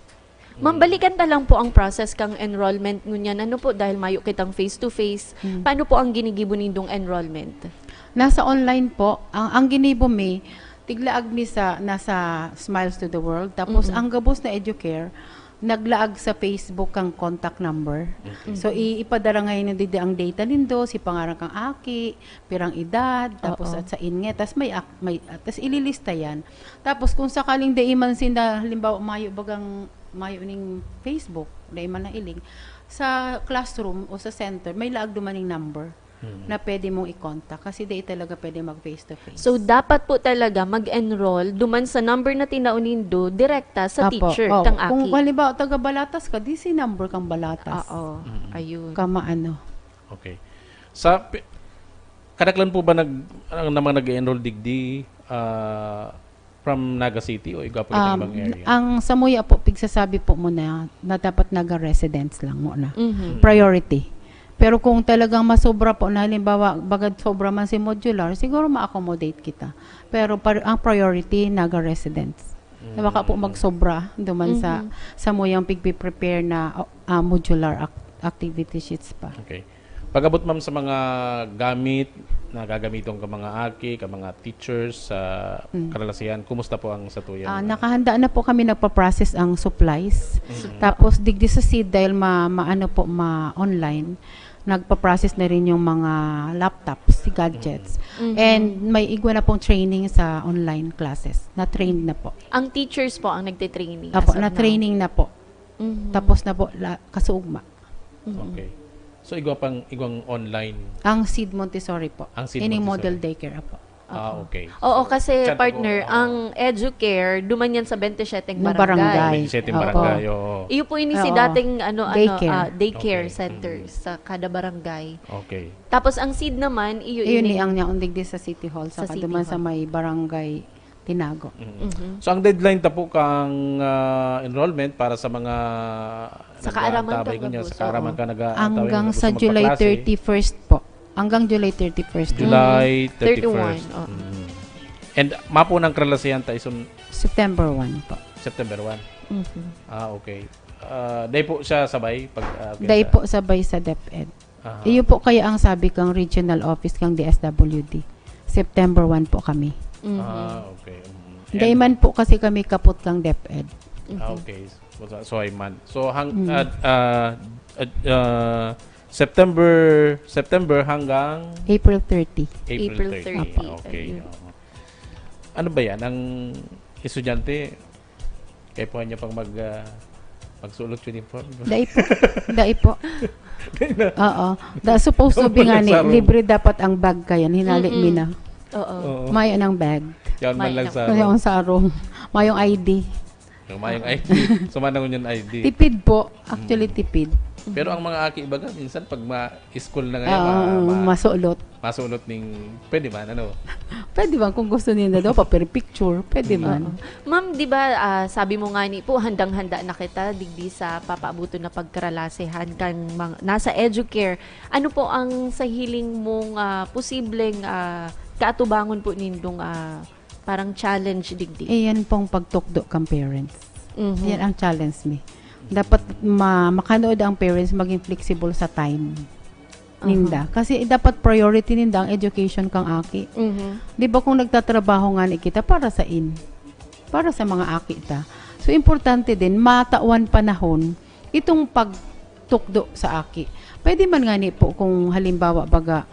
Ma'am, balikan ta lang po ang process kang enrollment ngunyan. Ano po, dahil mayo kitang face-to-face, Hmm. paano po ang ginigibo nindong enrollment? Nasa online po, ang, ang ginibo mi, tiglaag mi sa, nasa Smiles to the World. Tapos, Mm-mm. Ang gabos na Educare, naglaag sa Facebook kang contact number. Okay. So, i, ipadara ngayon didi ang data nindo, si pangaran kang aki, pirang edad, tapos Oo. At sa inge, tas may, ak- may tas ililista yan. Tapos, kung sakaling dai man sinda, halimbawa, mayo bagang, mayo ning Facebook, dai man nahiling, sa classroom o sa center, may laag dumaning number Mm. na pwede mong i-contact kasi dai talaga pwede mag face to face. So, dapat po talaga mag-enroll duman sa number na tinao nindo direkta sa Apo, teacher, oh, kang kung aki. Halimbawa, taga Balatas ka, di si number kang Balatas. Oo, Mm. ayun. Kamaano. Okay. Sa pi- kadaklan po ba nag ang namang nag-enroll digdi ah, from Naga City o igwa po kitang Um, ibang area? Ang samuya po, pigsasabi po mo na, na dapat Naga residents lang muna. Mhm. Priority. Pero kung talagang masobra po na, halimbawa, bagad sobra man si modular, siguro ma-accommodate kita. Pero par- ang priority, Naga residents. Na baka po Mm. magsobra duman sa Mhm. samuyang pigpiprepare na ah, modular ac- activity sheets pa. Okay. Pag-abot, ma'am, sa mga gamit na gagamiton ka mga aki, ka mga teachers sa Mm. karalasihan, kumusta po ang satuyan? Ah, nakahanda na po kami nagpa-process ang supplies. Mm. Tapos digdi sa seed dahil ma, maano po ma-online, nagpa-process na rin yung mga laptops, gadgets. Mhm. And may igwa na pong training sa online classes. Na-trained na po. Ang teachers po ang nagte-training Apo, as of now? Na-training na po. Mhm. Tapos na po la, kasuugma. Mhm. Okay. So, igwa pang, igwang online. Ang seed Montessori po. Ang seed Ining Montessori. Model daycare po. Ah, Oo. Okay. Oo, So, kasi chat partner, ako, ah, ang Educare, duman yan sa twenty-seven Ng barangay. barangay. Twenty-seven Oo. barangay, oo. Iyo po ini si Oo. dating ano, ano, Daycare. Ah, daycare Okay. centers Mm. Sa kada barangay. Okay. Tapos ang seed naman, iyo Iyon ini ni ang niya undig di sa City Hall, Sa saka City duman sa Hall. May Barangay Tinago. Mm. Mhm. So, ang deadline ta po kang ah, enrollment para sa mga Sa kaaraman nag-aantabay ka, ko niya, Gabos, sa kaaraman oo. ka nag-aantabay Hanggang ko, sa gusto July magpaklase. thirty-first po. Hanggang July thirty-first. July Thirty-one, thirty-first. oo. Mm. And mapo ng karalasihan ta isun September one po. September one. Mhm. Ah, okay. Ah, day po siya sabay pag ah, okay, Day sa- po sabay sa DepEd. Aha. Iyo po kaya ang sabi kang regional office kang D S W D. September one po kami. Mhm. Ah, okay. Mm. Dai man po kasi kami kapot kang DepEd. Ah, okay. So, so, so, ay man. So, hang-, Mm. ah, ah, ah, ah, September, September hanggang April thirty. April April thirty. thirty. Okay. Ayun. Oo. Ano ba yan? Ang estudyante, kaya po niya pang mag, ah, magsulot uniform? Dai po. Dai po. Dai na. Oo. Da, supposed to be Wala nga ni, sarong. Libre dapat ang bag kayan. Hinali Mm-mm. mi na. Oo. Oo. Mayo ng bag. Yan man Mayo lang ng sarong. Mayong sarong. Mayong I D. Yung mayong I D. Sumanangon yung I D. Tipid po. Actually, Mm. tipid. Pero ang mga aki, baga, minsan pag ma-school na ngayon, Oo, ma-, ma-, masulot. Masulot ning, pwede man, ano? Pwede man, kung gusto ninda daw, papir picture, pwede Mm. man. Oo. Ma'am, di ba, ah, sabi mo nga ni po, handang-handa na kita, digdi sa papaabuton na pagkaralasehan kan mang-, nasa Educare. Ano po ang sa hiling mong, ah, posibleng, ah, kaatubangon po nindong, ah, parang challenge digdi? Eh, yan pong pagtukdo kang parents. Mhm. Yan ang challenge mi. Dapat ma-, makanood ang parents maging flexible sa time ninda. Aha. Kasi dapat priority ninda ang education kang aki. Mhm. Di ba kung nagtatrabaho nga ni kita para sa in? Para sa mga aki ta. So, importante din, matawan panahon, itong pagtukdo sa aki. Pwede man nga ni po kung halimbawa, baga,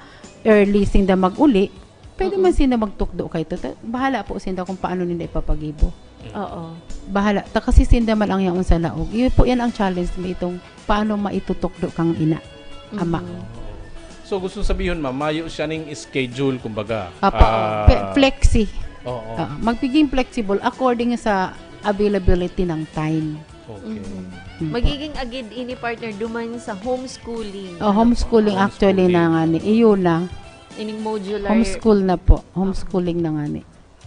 early sinda mag-uli, Pwede man Mm-mm. sinda magtukdo kay to. Ta-, bahala po sinda kung paano ninda ipapagibo. Mm. Oo. Bahala. Ta kasi sinda man ang yaon sa laog. Yun po, yan ang challenge mo itong paano maitutukdo kang ina, ama. Mm-hmm. So, gusto sabihin, ma'am, mayo siya ning schedule, kumbaga. Apo, Ah, pe-, flexi. Oo. Ah, magiging flexible according sa availability ng time. Okay. Mhm. Mm po. Magiging agid ini, partner, duman sa homeschooling. Oh, Ano po? Homeschooling actually Homeschooling. na nga ni. Iyon na. Ining modular. Homeschool na po. Homeschooling na nga ni.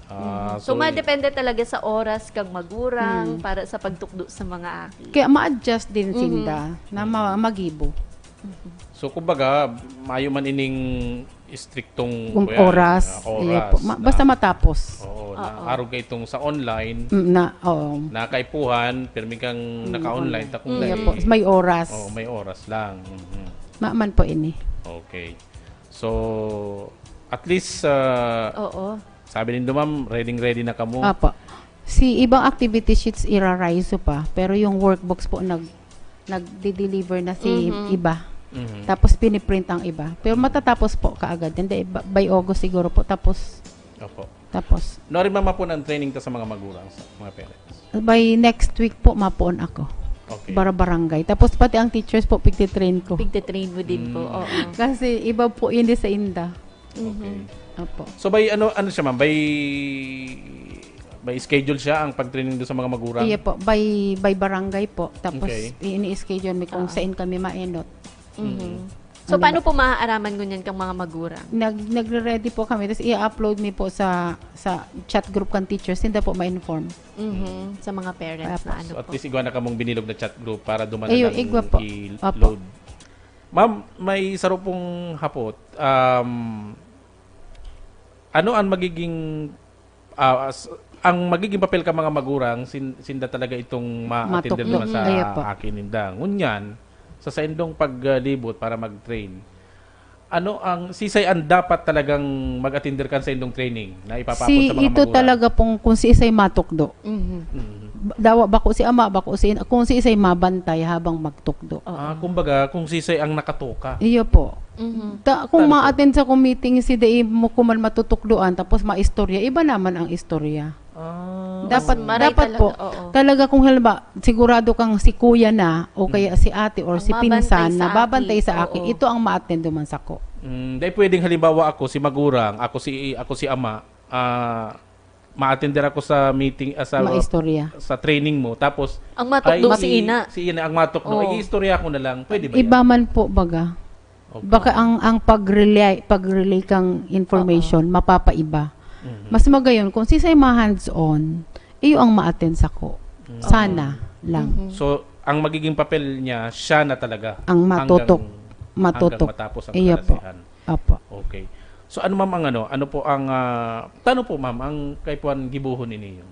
Ah, Mhm. So, so, madepende talaga sa oras kang magurang Hmm. para sa pagtukdo sa mga aki. Kaya ma-adjust din Mhm. sinda na ma-, magibo. Mhm. So, kumbaga, mayo man ining istriktong Kung kuya, oras, ah, iya oras po. Ma-, na basta matapos. Oo, na Oo. arog ka itong sa online, Mm, na, oo. na kaipuhan, pirmi kang Mm, naka-online, online. ta kung Iya dai po, may oras. Oo, may oras lang. Mhm. Maman po ini. Okay. So, at least, ah, Oo. sabi nindo, ma'am, ready-ready na kamo. Apo. Si ibang activity sheets iraraiso pa, pero yung workbooks po nag-, nagde-deliver na si Mhm. iba. Mhm. Tapos piniprint ang iba. Pero Mhm. matatapos po kaagad. Hindi, ba-, by August siguro po. Tapos, Opo. tapos. Nari mamapunan ang training ta sa mga magurang, sa mga parents? By next week po, mapuon ako. Okay. Bara-barangay. Tapos pati ang teachers po, pigtitrain ko. Pigtitrain mo din po, Mm. oo. Kasi iba po yun sa inda. Mhm. Okay. Opo. So, by ano, ano siya, ma'am? By, by schedule siya ang pag-training doon sa mga magurang? Iya po, by, by barangay po. Tapos, Okay. i-, ini-schedule mi kung Ah. saan kami maenot. Mhm. Mm. So, Ano paano ba? po maaaraman ngunyan kang mga magurang? Nag-, nagre-ready po kami. Tapos, i-upload mi po sa, sa chat group kan teachers. Hindi po ma-inform. Mhm. Sa mga parents na Tapos, ano So, at po. least, igwa na kamong binilog na chat group para duman na Ayo, lang igwa po. i-load. Opo. Ma'am, may saro pong hapot. Um, ano ang magiging, ah, as-, ang magiging papel ka mga magurang, sin-, sinda talaga itong ma-attender Matukdo. naman sa Ayo po. aki ninda. Ngunyan, sa saindong paglibot para mag-train, ano ang, sisay ang dapat talagang mag-attender kan saindong training na ipapapon Si sa mga ito magurang? talaga pong kung si isay matukdo. Mhm. Mhm. Dawa, bako si ama, bako si ina, kung si isay mabantay habang magtukdo. Oo. Ah, kumbaga, kung sisay ang nakatoka. Iyo po. Mhm. Ta-, kung Tano po? ma-attend sa committee, si dai mo kuman matutukdoan, tapos maistorya, iba naman ang istorya. Ah. Dapat, Mas maray dapat talaga, po, oo. talaga kung halimbawa, sigurado kang si kuya na, o kaya Mm. si ate, or Ang si mabantay pinsan, sa na babantay aki, sa aki, oo. ito ang ma-attend man sako. Mm, dai pwedeng halimbawa ako, si magurang, ako si, ako si ama, ah, ma-attender ako sa meeting, ah, sa, Maistorya. sa training mo, tapos, Ang matukdo ay, si ina. si ina ang matukdo. Oo. Iistorya ko na lang. Pwede ba Iba yan? man po, baga. Okay. Baka ang, ang pag-relay, pag-relay kang information, Oo. mapapaiba. Mhm. Mas magayon kung sisay ma-hands-on, iyo ang ma-attend sako. Mm. Sana lang. Mhm. So, ang magiging papel niya, siya na talaga. Ang matutok. Hanggang, Matutok. hanggang matapos ang Iyo po. kalasihan. Opo. Okay. So, ano, ma'am, ang ano? Ano po ang, ah, tano po, ma'am, ang kaipuhan gibohon ini yung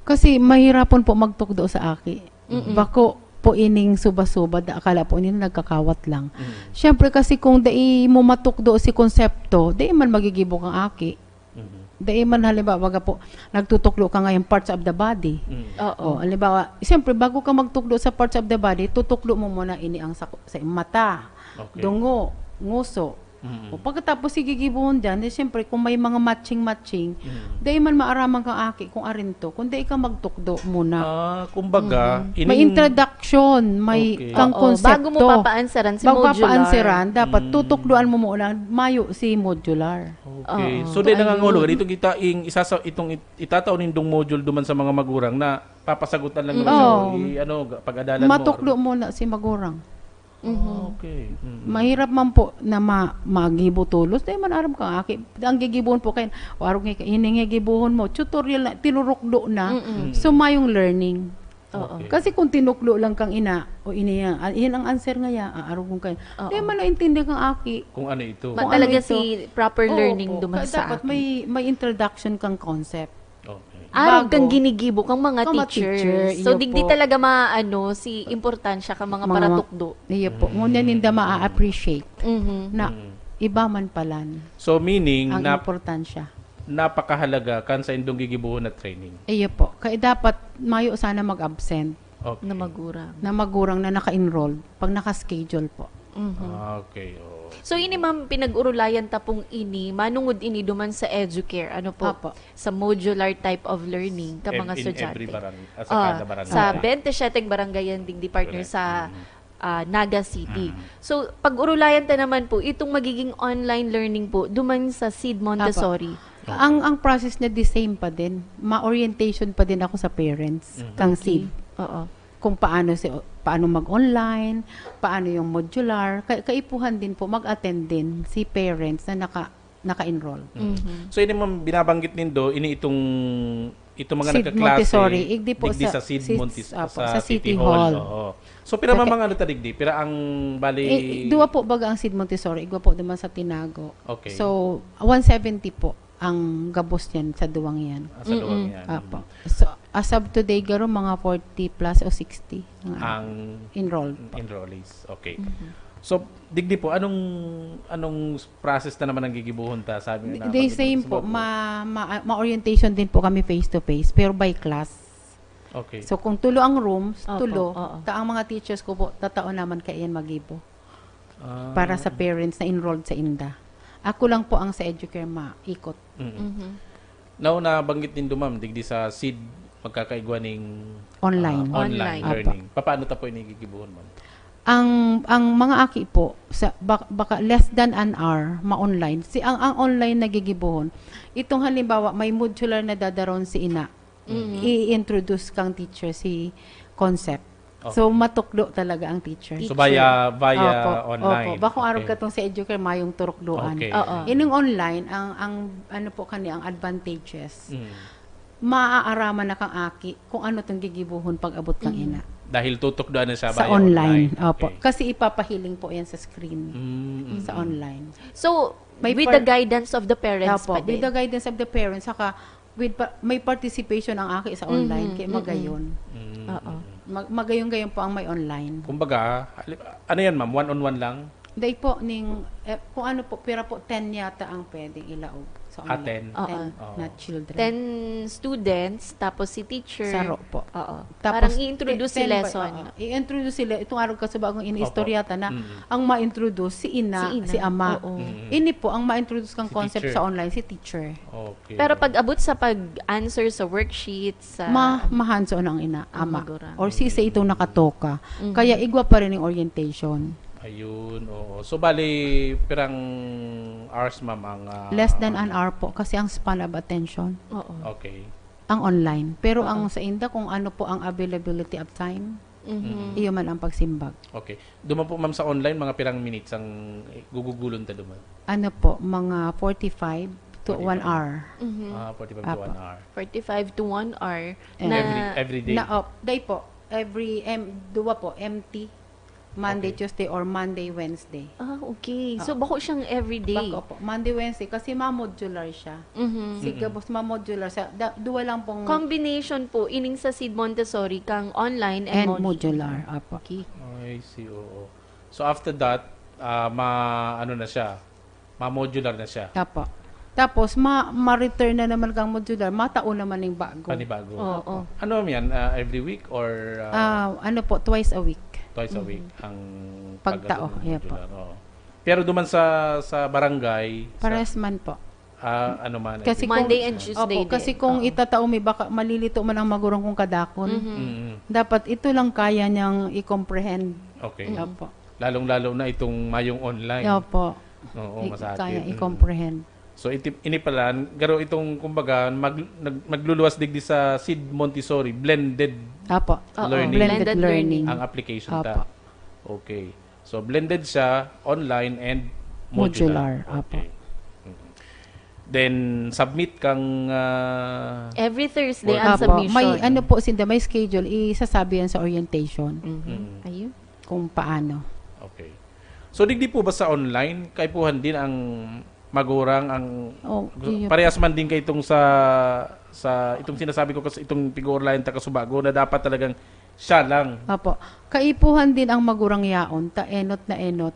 Kasi mahirapon po magtukdo sa aki. Mm-mm. Bako po ining suba-suba, da-, akala po nila nagkakawat lang. Mm. Siyempre kasi kung dai mo matukdo si konsepto, dai man magigibo kang aki. Mhm. Dai man, halimbawa, baga po, nagtutukdo ka ngayon parts of the body. Mm. Oo. Oh, halimbawa, siyempre, bago ka magtukdo sa parts of the body, tutukdo mo muna ini ang sa, sa mata, Okay. dungo, nguso. Mm. O pagkatapos, sige, gigibuhon dyan, eh, siyempre, kung may mga matching-matching, Mm. dai man maaraman kang aki kung arin to, kung dai ka magtukdo muna. Ah, kumbaga, Mhm. ining- May introduction, may Okay. kang Oo, konsepto. bago mo papaansaran si Bago modular. papaansaran, dapat Mm. tutukdoan mo muna, mayo si modular. Okay. Oo. So, dahil Ayun. nangangahulugan, itong kita, ing, isa sa, itong it- itatao nindong module duman sa mga magurang na papasagutan lang naman Mm. siya, Oo. i, ano, ga- pag-adalan mo. Matukdo muna si magurang. Mhm. Okay. Mm. Mahirap man po na ma magibo tolos. Dai man aram kang aki. Ang gigibuhon po kayo, o arog nga ini nga gibuhon mo, tutorial na, tinurukdo na. Mm-mm. So, mayong learning. Oo. Okay. Kasi kung tinukdo lang kang ina, o ini yan, ah, yan ang answer nga ya, ah, arog kong kayo. Oo. Dai man naintindihan kang aki. Kung ano ito. Ma- Kung talaga ano ito. si proper Oo learning po. duman Kaya sa dapat aki. may, may introduction kang concept. Okay. Arog Bago. kang ginigibo kang mga Kang mga teachers. teacher, So, iyo digdi po. talaga maano si importansya kang mga, Mga paratukdo. Iyo po. Mm. Ngunyan ninda ma-appreciate Mhm. na Mm. iba man palan So, meaning, ang nap- importansya. napakahalaga kan sa indong gigibuhon na training. Iyo po. Kaya dapat mayo sana mag-absent Okay. Na magurang. na magurang na naka-enrolled pag naka-schedule po. Mhm. Ah, okay. Oo. So, ini, ma'am, pinag-urulayan ta pong ini, manungod ini duman sa Educare, ano po? Opo. Sa modular type of learning, ka Ev- mga in estudyante. every barang-, ah, sa Ah, kada barangay. sa twenty-seven barangay yan, digdi, partner, Correct. sa Mm. ah, Naga City. Mm. So, pag-urulayan ta naman po, itong magiging online learning po, duman sa Seed Montessori. Ang ang process niya the same pa din. Ma-orientation pa din ako sa parents Mhm. kang Okay. seed. Oo. Kung paano si paano mag-online, paano yung modular, ka- kaipuhan din po mag-attend din si parents na naka naka-enroll. Mm. Mhm. So, ini, ma'am, binabanggit nindo, ini itong itong mga Seed nagkaklase Montessori, igdi po digdi sa- sa Seed sis- Montes- opo, sa sa City City Hall. Hall. Oo. So, pira Sa- man mga ano ta digdi? Pira ang bali? Eh, duwa po baga ang Seed Montessori, igwa po naman sa Tinago. Okay. So, one seventy po ang gabos niyan sa duwang yan. Ah, sa duwang Mm-mm. yan. Apo. So, as of today, garo, mga forty plus o sixty ang Ang enrolled. enrollees. Okay. Mhm. So, digdi po, anong anong process na naman ang gigibuhon ta? Sabi nga The nabanggit same mo po, sa ma, ma, ma-orientation din po kami face to face, pero by class. Okay. So, kung tulo ang rooms, Opo, tulo, oo. ta ang mga teachers ko po, tatao naman kaiyan magibo Ah. para sa parents na enrolled sa inda. Ako lang po ang sa Educare maikot. Mm-mm. Mhm. Now, nabanggit nindo, ma'am, digdi sa seed, magkakaigwa ning Online. ah, online Online. learning. Paano ta po ini gigibuhon, ma'am? Ang ang mga aki po sa bak- baka less than an hour ma-online. Si ang ang online nagigibuhon. Itong halimbawa may modular na dadaron si ina. Mm. I-introduce kang teacher si concept. So Okay. matukdo talaga ang teacher. So, Teacher. via via Opo, online. Opo. Bako arog Okay. katong sa Educare mayong turukdoan. Okay. Oo. Ining online ang ang ano po kani ang advantages. Mm. Maaaraman na kang aki kung ano tong gigibuhon pag abot kang Mm. ina. Dahil tutukdoan na siya Sa via online. online. Opo. Okay. Kasi ipapahiling po yan sa screen. Mm. Sa online. So, May with par- the guidance of the parents Opo, pa din. with the guidance of the parents, saka with pa- may participation ang aki sa online, Mhm, kaya mm-mm. magayon. Mm. Oo. Mag- magayon-gayon po ang may online. Kumbaga, hali- ano yan, ma'am? One-on-one lang? Dahil po, ning, eh, kung ano po, pira po, ten yata ang pwedeng ilaog sa Ah, online. ten. Oo. Ten Oo. na children. Ten students, tapos si teacher. Saro po. Oo. Tapos, Parang i-introduce si ten by- lesson. Oo. I-introduce sila. Itong araw ka sa bagong iniistorya ta na, Mm. ang ma-introduce si ina, Si ina. si ama. Oo. Mm. Ini po, ang ma-introduce kang Si concept teacher. Sa online, si teacher. Okay. Pero Oo. pag abot sa pag-answer sa worksheet, sa... Ma, mahands-on ang ina, Ang ama. magurang. Or sisay itong nakatoka. Mhm. Kaya igwa pa rin yung orientation. Ayun, oo. So, bali, pirang hours, ma'am, ang... ah, Less than an hour po kasi ang span of attention Oo. Okay. ang online. Pero Oo. Ang sa inda, kung ano po ang availability of time, Mhm. iyo man ang pagsimbag. Okay. Duman po, ma'am, sa online, mga pirang minutes ang gugugulon ta duman? Ano po, mga forty-five to Forty-five. one hour. Mhm. Ah, forty-five to Apo. one hour. Forty-five to one hour And na... Every, every day? Na, op, day po, every, em, duwa po, M T, Monday, Okay. Tuesday, or Monday, Wednesday. Ah, okay. So, Oo. Bako siyang everyday. Bako po, Monday, Wednesday, kasi ma-modular siya. Mhm. Si Mm-mm. gabos ma-modular siya. Da, duwa lang pong... Combination po, ining sa Seed Montessori, kang online and, And mod- modular, apo. Okay. I see, oo. So, after that, ah, ma, ano na siya? Ma-modular na siya? Apo. Tapos, ma-, ma-return na naman kang modular, matao naman yung bago. Panibago. Oo. Ano yan? Ah, every week or ah, Ah, ano po, twice a week. twice a week ang Pagtao, paghatod ng yeah po. modular. Oo. Pero duman sa sa barangay, sa, Pares man po. ah, ano man, Kasi every Monday kung, and Tuesday opo, din. Kasi kung Oo. itatao mi, baka malilito man ang magurang kung kadakon. Mhm. Mm, Dapat ito lang kaya niyang i-comprehend. okay. Opo. Lalong-lalo na itong mayong online. Opo. Oo, I- masakit. Kaya Mm. i-comprehend. So iti, ini pala, garo itong kumbaga mag, nag, magluluwas digdi sa Seed Montessori blended Opo. Oo, Learning. Blended blended learning. learning. ang application Opo. ta. Okay. So blended siya, online and modular. Modular, opo. Okay. Mhm. Then submit kang ah, Every Thursday Or- ang Opo. submission. May ano po, sinda may schedule, isasabi yan sa orientation Mhm. Mm. Ayun. kung paano. Okay. So digdi po ba sa online, kaipuhan din ang magurang ang Oh, iyo. Parehas man din kay itong sa sa itong sinasabi ko kasi itong pig-online ta kasubago na dapat talagang siya lang. Opo. Kaipuhan din ang magurang yaon, ta enot na enot.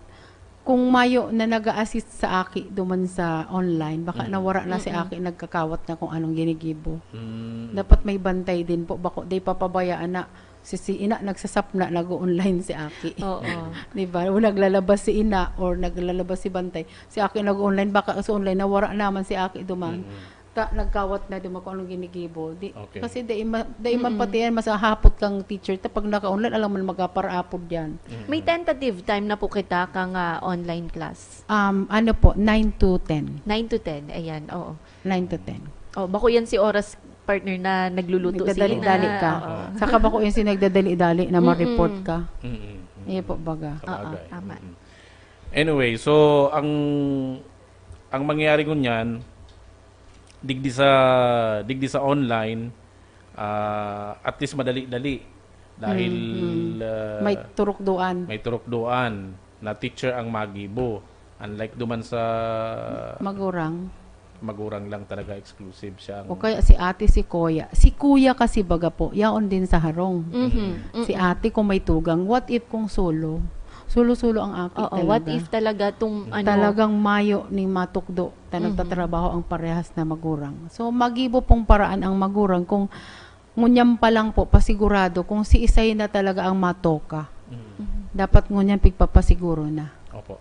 Kung mayo na nag-a-assist sa aki duman sa online, baka Mm. nawara na si Mm-mm. aki nagkakawat na kung anong ginigibo. Mm. Dapat may bantay din po. Bako, di papabayaan na si, si ina nagsasapna, nag-online si aki. Oo. Di ba? O naglalabas si ina or naglalabas si bantay. Si aki nag-online, baka sa online, nawara naman si aki duman. Mm. Ta, nagkawat na duman kung anong ginigibo. Di, Okay. Kasi dai, ma, dai man Mm-mm. pati yan, masahapot kang teacher. Ta, pag naka-online, alam mo, mag-aparapod yan. Mm. May tentative time na po kita kang ah, online class. Um, ano po, nine to ten. Nine to ten, ayan, oo. Nine to ten. Oh, bako yan si oras partner na nagluluto si Nagdadali-dali ina. ka. Oo. Saka bako yung sinagdadali-dali na Mm-mm. ma-report ka. Mm-mm. Iyo po, baga. Sabagay. Oo, tama. Mm-mm. Anyway, so ang ang mangyayari ngunyan, digdi sa digdi sa online, ah, at least madali-dali dahil Mm-mm. ah, May turukduan. may turukduan na teacher ang magibo. Unlike duman sa Magurang. magurang lang talaga, exclusive siya. Ang, O kaya si ate, si kuya. Si kuya kasi, baga po, yaon din sa harong. Mhm, Si mm-mm. ate kung may tugang, what if kung solo? Solo-solo ang aki Oo, talaga. What if talaga itong ano? Talagang mayo ning matukdo ta Mhm. nagtatrabaho ang parehas na magurang. So, magibo pong paraan ang magurang kung ngunyan pa lang po, pasigurado kung si isay na talaga ang matoka. Mm. Mhm. Dapat ngunyan pigpapasiguro na. Opo.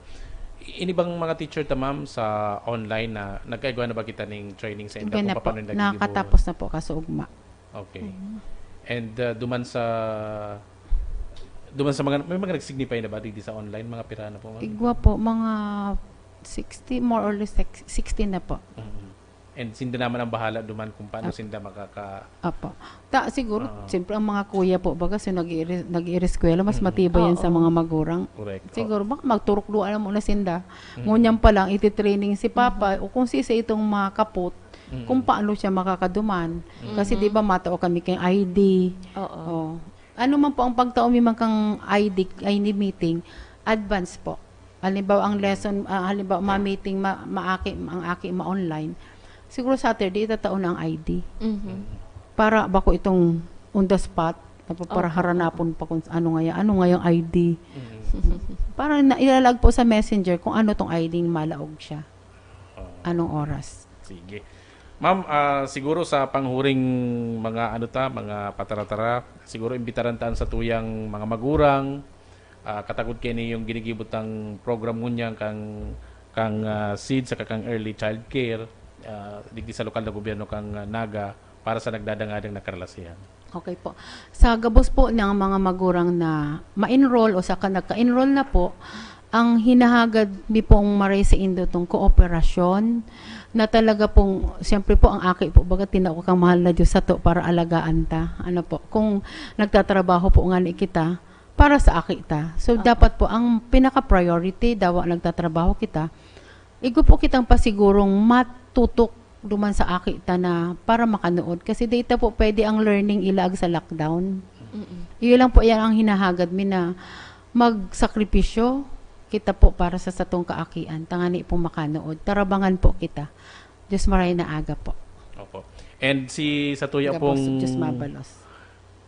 I- Ini bang mga teacher ta, ma'am, sa online na nagkaigwa na ba kita ning training sa inda Ganyan kung po, paano naggigibo? Nakatapos na po kaso ugma. Okay. Mhm. And uh, duman sa duman sa mga may mga nag-signify na ba digdi sa online, mga pira na po, ma'am? Igwa po, mga sixty, more or less six- sixty na po. Mhm. And sinda naman ang bahala duman kung paano Opo. sinda makaka Apo. Ta, siguro, Ah. siyempre ang mga kuya po, baga, so nag-iiri- nag-iireskwela, mas Mm. matibay yan Oo. sa mga magurang. Correct. Siguro, baka magturukduan na muna sinda. Mm. Ngunyan pa lang, iti-training si Papa, o kung sisa itong mga kapot, Mm. kung paano siya makakaduman. Kasi Mhm. di ba matao kami kay I D. Oo. Oh. Ano man po ang pagtao mi man kang I D, I D meeting, advance po. Halimbawa, ang lesson, ah, halimbawa, ma-meeting, ma, maaki, ang aki ma-online. Siguro Saturday, itatao na ang I D. Mhm. Para bako itong on the spot, napaparaharanapon pa kung ano nga yan, ano nga yung I D. Mm. Para na, ilalag po sa messenger kung ano tong I D malaog siya. Oo. Anong oras. Sige. Ma'am, ah, siguro sa panghuring mga ano ta, mga pataratara, siguro imbitaran ta an satuyang mga magurang, ah, katagod kini yung ginigibo tang program ngunyan kang kang ah, seed saka kang early child care, ah, digdi sa lokal na gobyerno kang ah, Naga para sa nagdadangadang na karalasihan. Okay po. Sa gabos po ng mga magurang na ma-enroll o saka nagka-enroll na po, ang hinahagad mi pong maray sa indo tong kooperasyon na talaga pong, siyempre po, ang aki po, baga, tinao kang mahal na Diyos sato para alagaan ta. Ano po, kung nagtatrabaho po nga ni kita, para sa aki ta. So, Aha. dapat po, ang pinaka-priority, dawa nagtatrabaho kita, igwa po kitang pasigurong matutok duman sa aki ta na para makanood. Kasi data po pwede ang learning ilaag sa lockdown. Mm-mm. Iyo lang po yan ang hinahagad mi na magsakripisyo kita po para sa satong kaakian. Tangani pong makanood. Tarabangan po kita. Diyos maray na aga po. Opo. And si sa tuya Gabos, pong Diyos mabalos.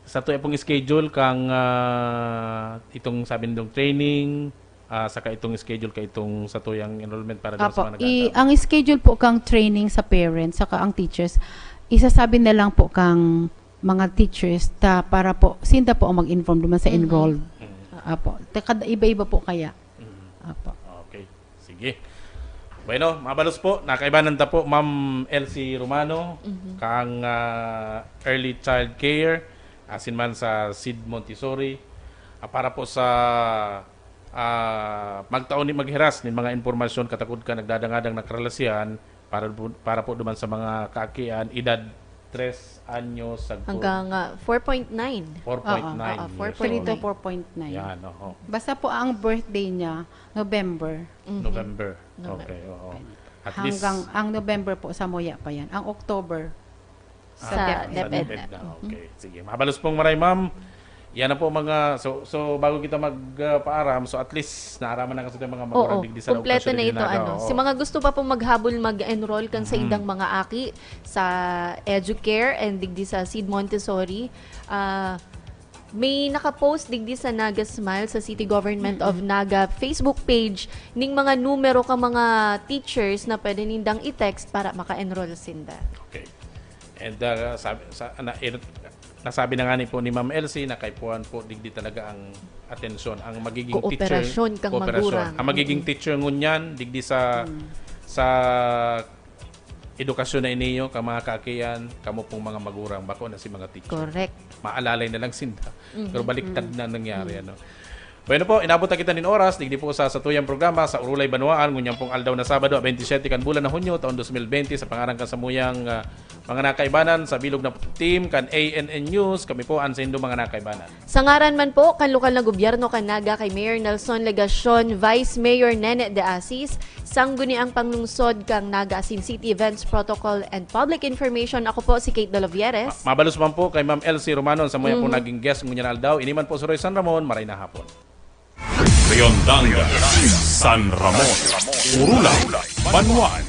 Sa tuya pong schedule kang ah, itong sabi nitong training, ah, saka itong schedule ka itong sa tuyang enrollment para doon sa Apo, mga i, nagtatapos? Ang schedule po kang training sa parents saka ang teachers, isasabi na lang po kang mga teachers ta para po sinda po ang mag-inform duman sa Mhm. enrolled. Mm. Apo. Te- kada- Iba-iba po kaya. Mm. Apo. Okay. Sige. Bueno, mabalos po, nakaibanan ta po, Ma'am Elsie Romano, Mhm. kang ah, early child care, asin man sa Seed Montessori. Ah, para po sa ah, magtao ni maghiras nin mga impormasyon katakod ka nagdadangadang na karalasihan para, bu- para po duman sa mga kaakian, edad tres anyos sagkod. Hanggang ah, four point nine. four point nine Oo, oo, years four point nine. old. Three to four point nine. Yan, oho. Basta po ang birthday niya, November. Mhm. November. November. Okay, oo. At Hanggang least, ang November po, sa Moya pa yan. Ang October, sa Sa DepEd. DepEd. DepEd na. Mhm. Okay, sige. Mabalos pong maray, ma'am. Yan na po mga, so, so bago kita magpaaram, so at least naaraman na kasi itong mga Oo, magulang digdi sa kompleto lokasyon na ni ito. Naga, Ano. oo. Si mga gusto pa pong maghabol mag-enroll kan sa Mhm. indang mga aki sa Educare and digdi sa Seed Montessori, ah, may nakapost digdi sa Naga Smile sa City Government of Naga Facebook page ning mga numero ka mga teachers na pwede nindang i-text para maka-enroll sinda. Okay. And uh, sabi, sa, na, eh, nasabi na nga ni po ni Ma'am Elsie na kaipuhan po digdi talaga ang atensyon. Ang magiging Kooperasyon teacher, kang kooperasyon. magurang. Ang magiging Mm. teacher ngunyan digdi sa sa edukasyon na iniyo, ka mga kaakian, kamo pong mga magurang, bako na si mga teacher. Correct. Maalalay na lang sinda. Mhm. Pero baliktad na nangyari, ano. Bueno po, inabot na kita nin oras, digdi po sa satuyang programa sa Urulay Banwaan, ngunyan pong aldaw na Sabado, twenty-seven kan bulan na Hunyo, taon twenty twenty, sa pangaran kan samuyang ah, mga nakaibanan sa bilog na team kan A N N News, kami po an saindo mga nakaibanan. Sa ngaran man po kan lokal na gobyerno kan Naga kay Mayor Nelson Legacion, Vice Mayor Nene de Asis, Sangguniang Panglungsod kan Naga asin City Events Protocol and Public Information, ako po si Kate Dolovieres. Ma- mabalos man po kay Ma'am Elsie Romano sa muya pong Mhm. naging guest ngunyan aldaw. Ini man po si Roy San Ramon, maray na hapon. Riondangan, San Ramon, Urulay, Banwaan.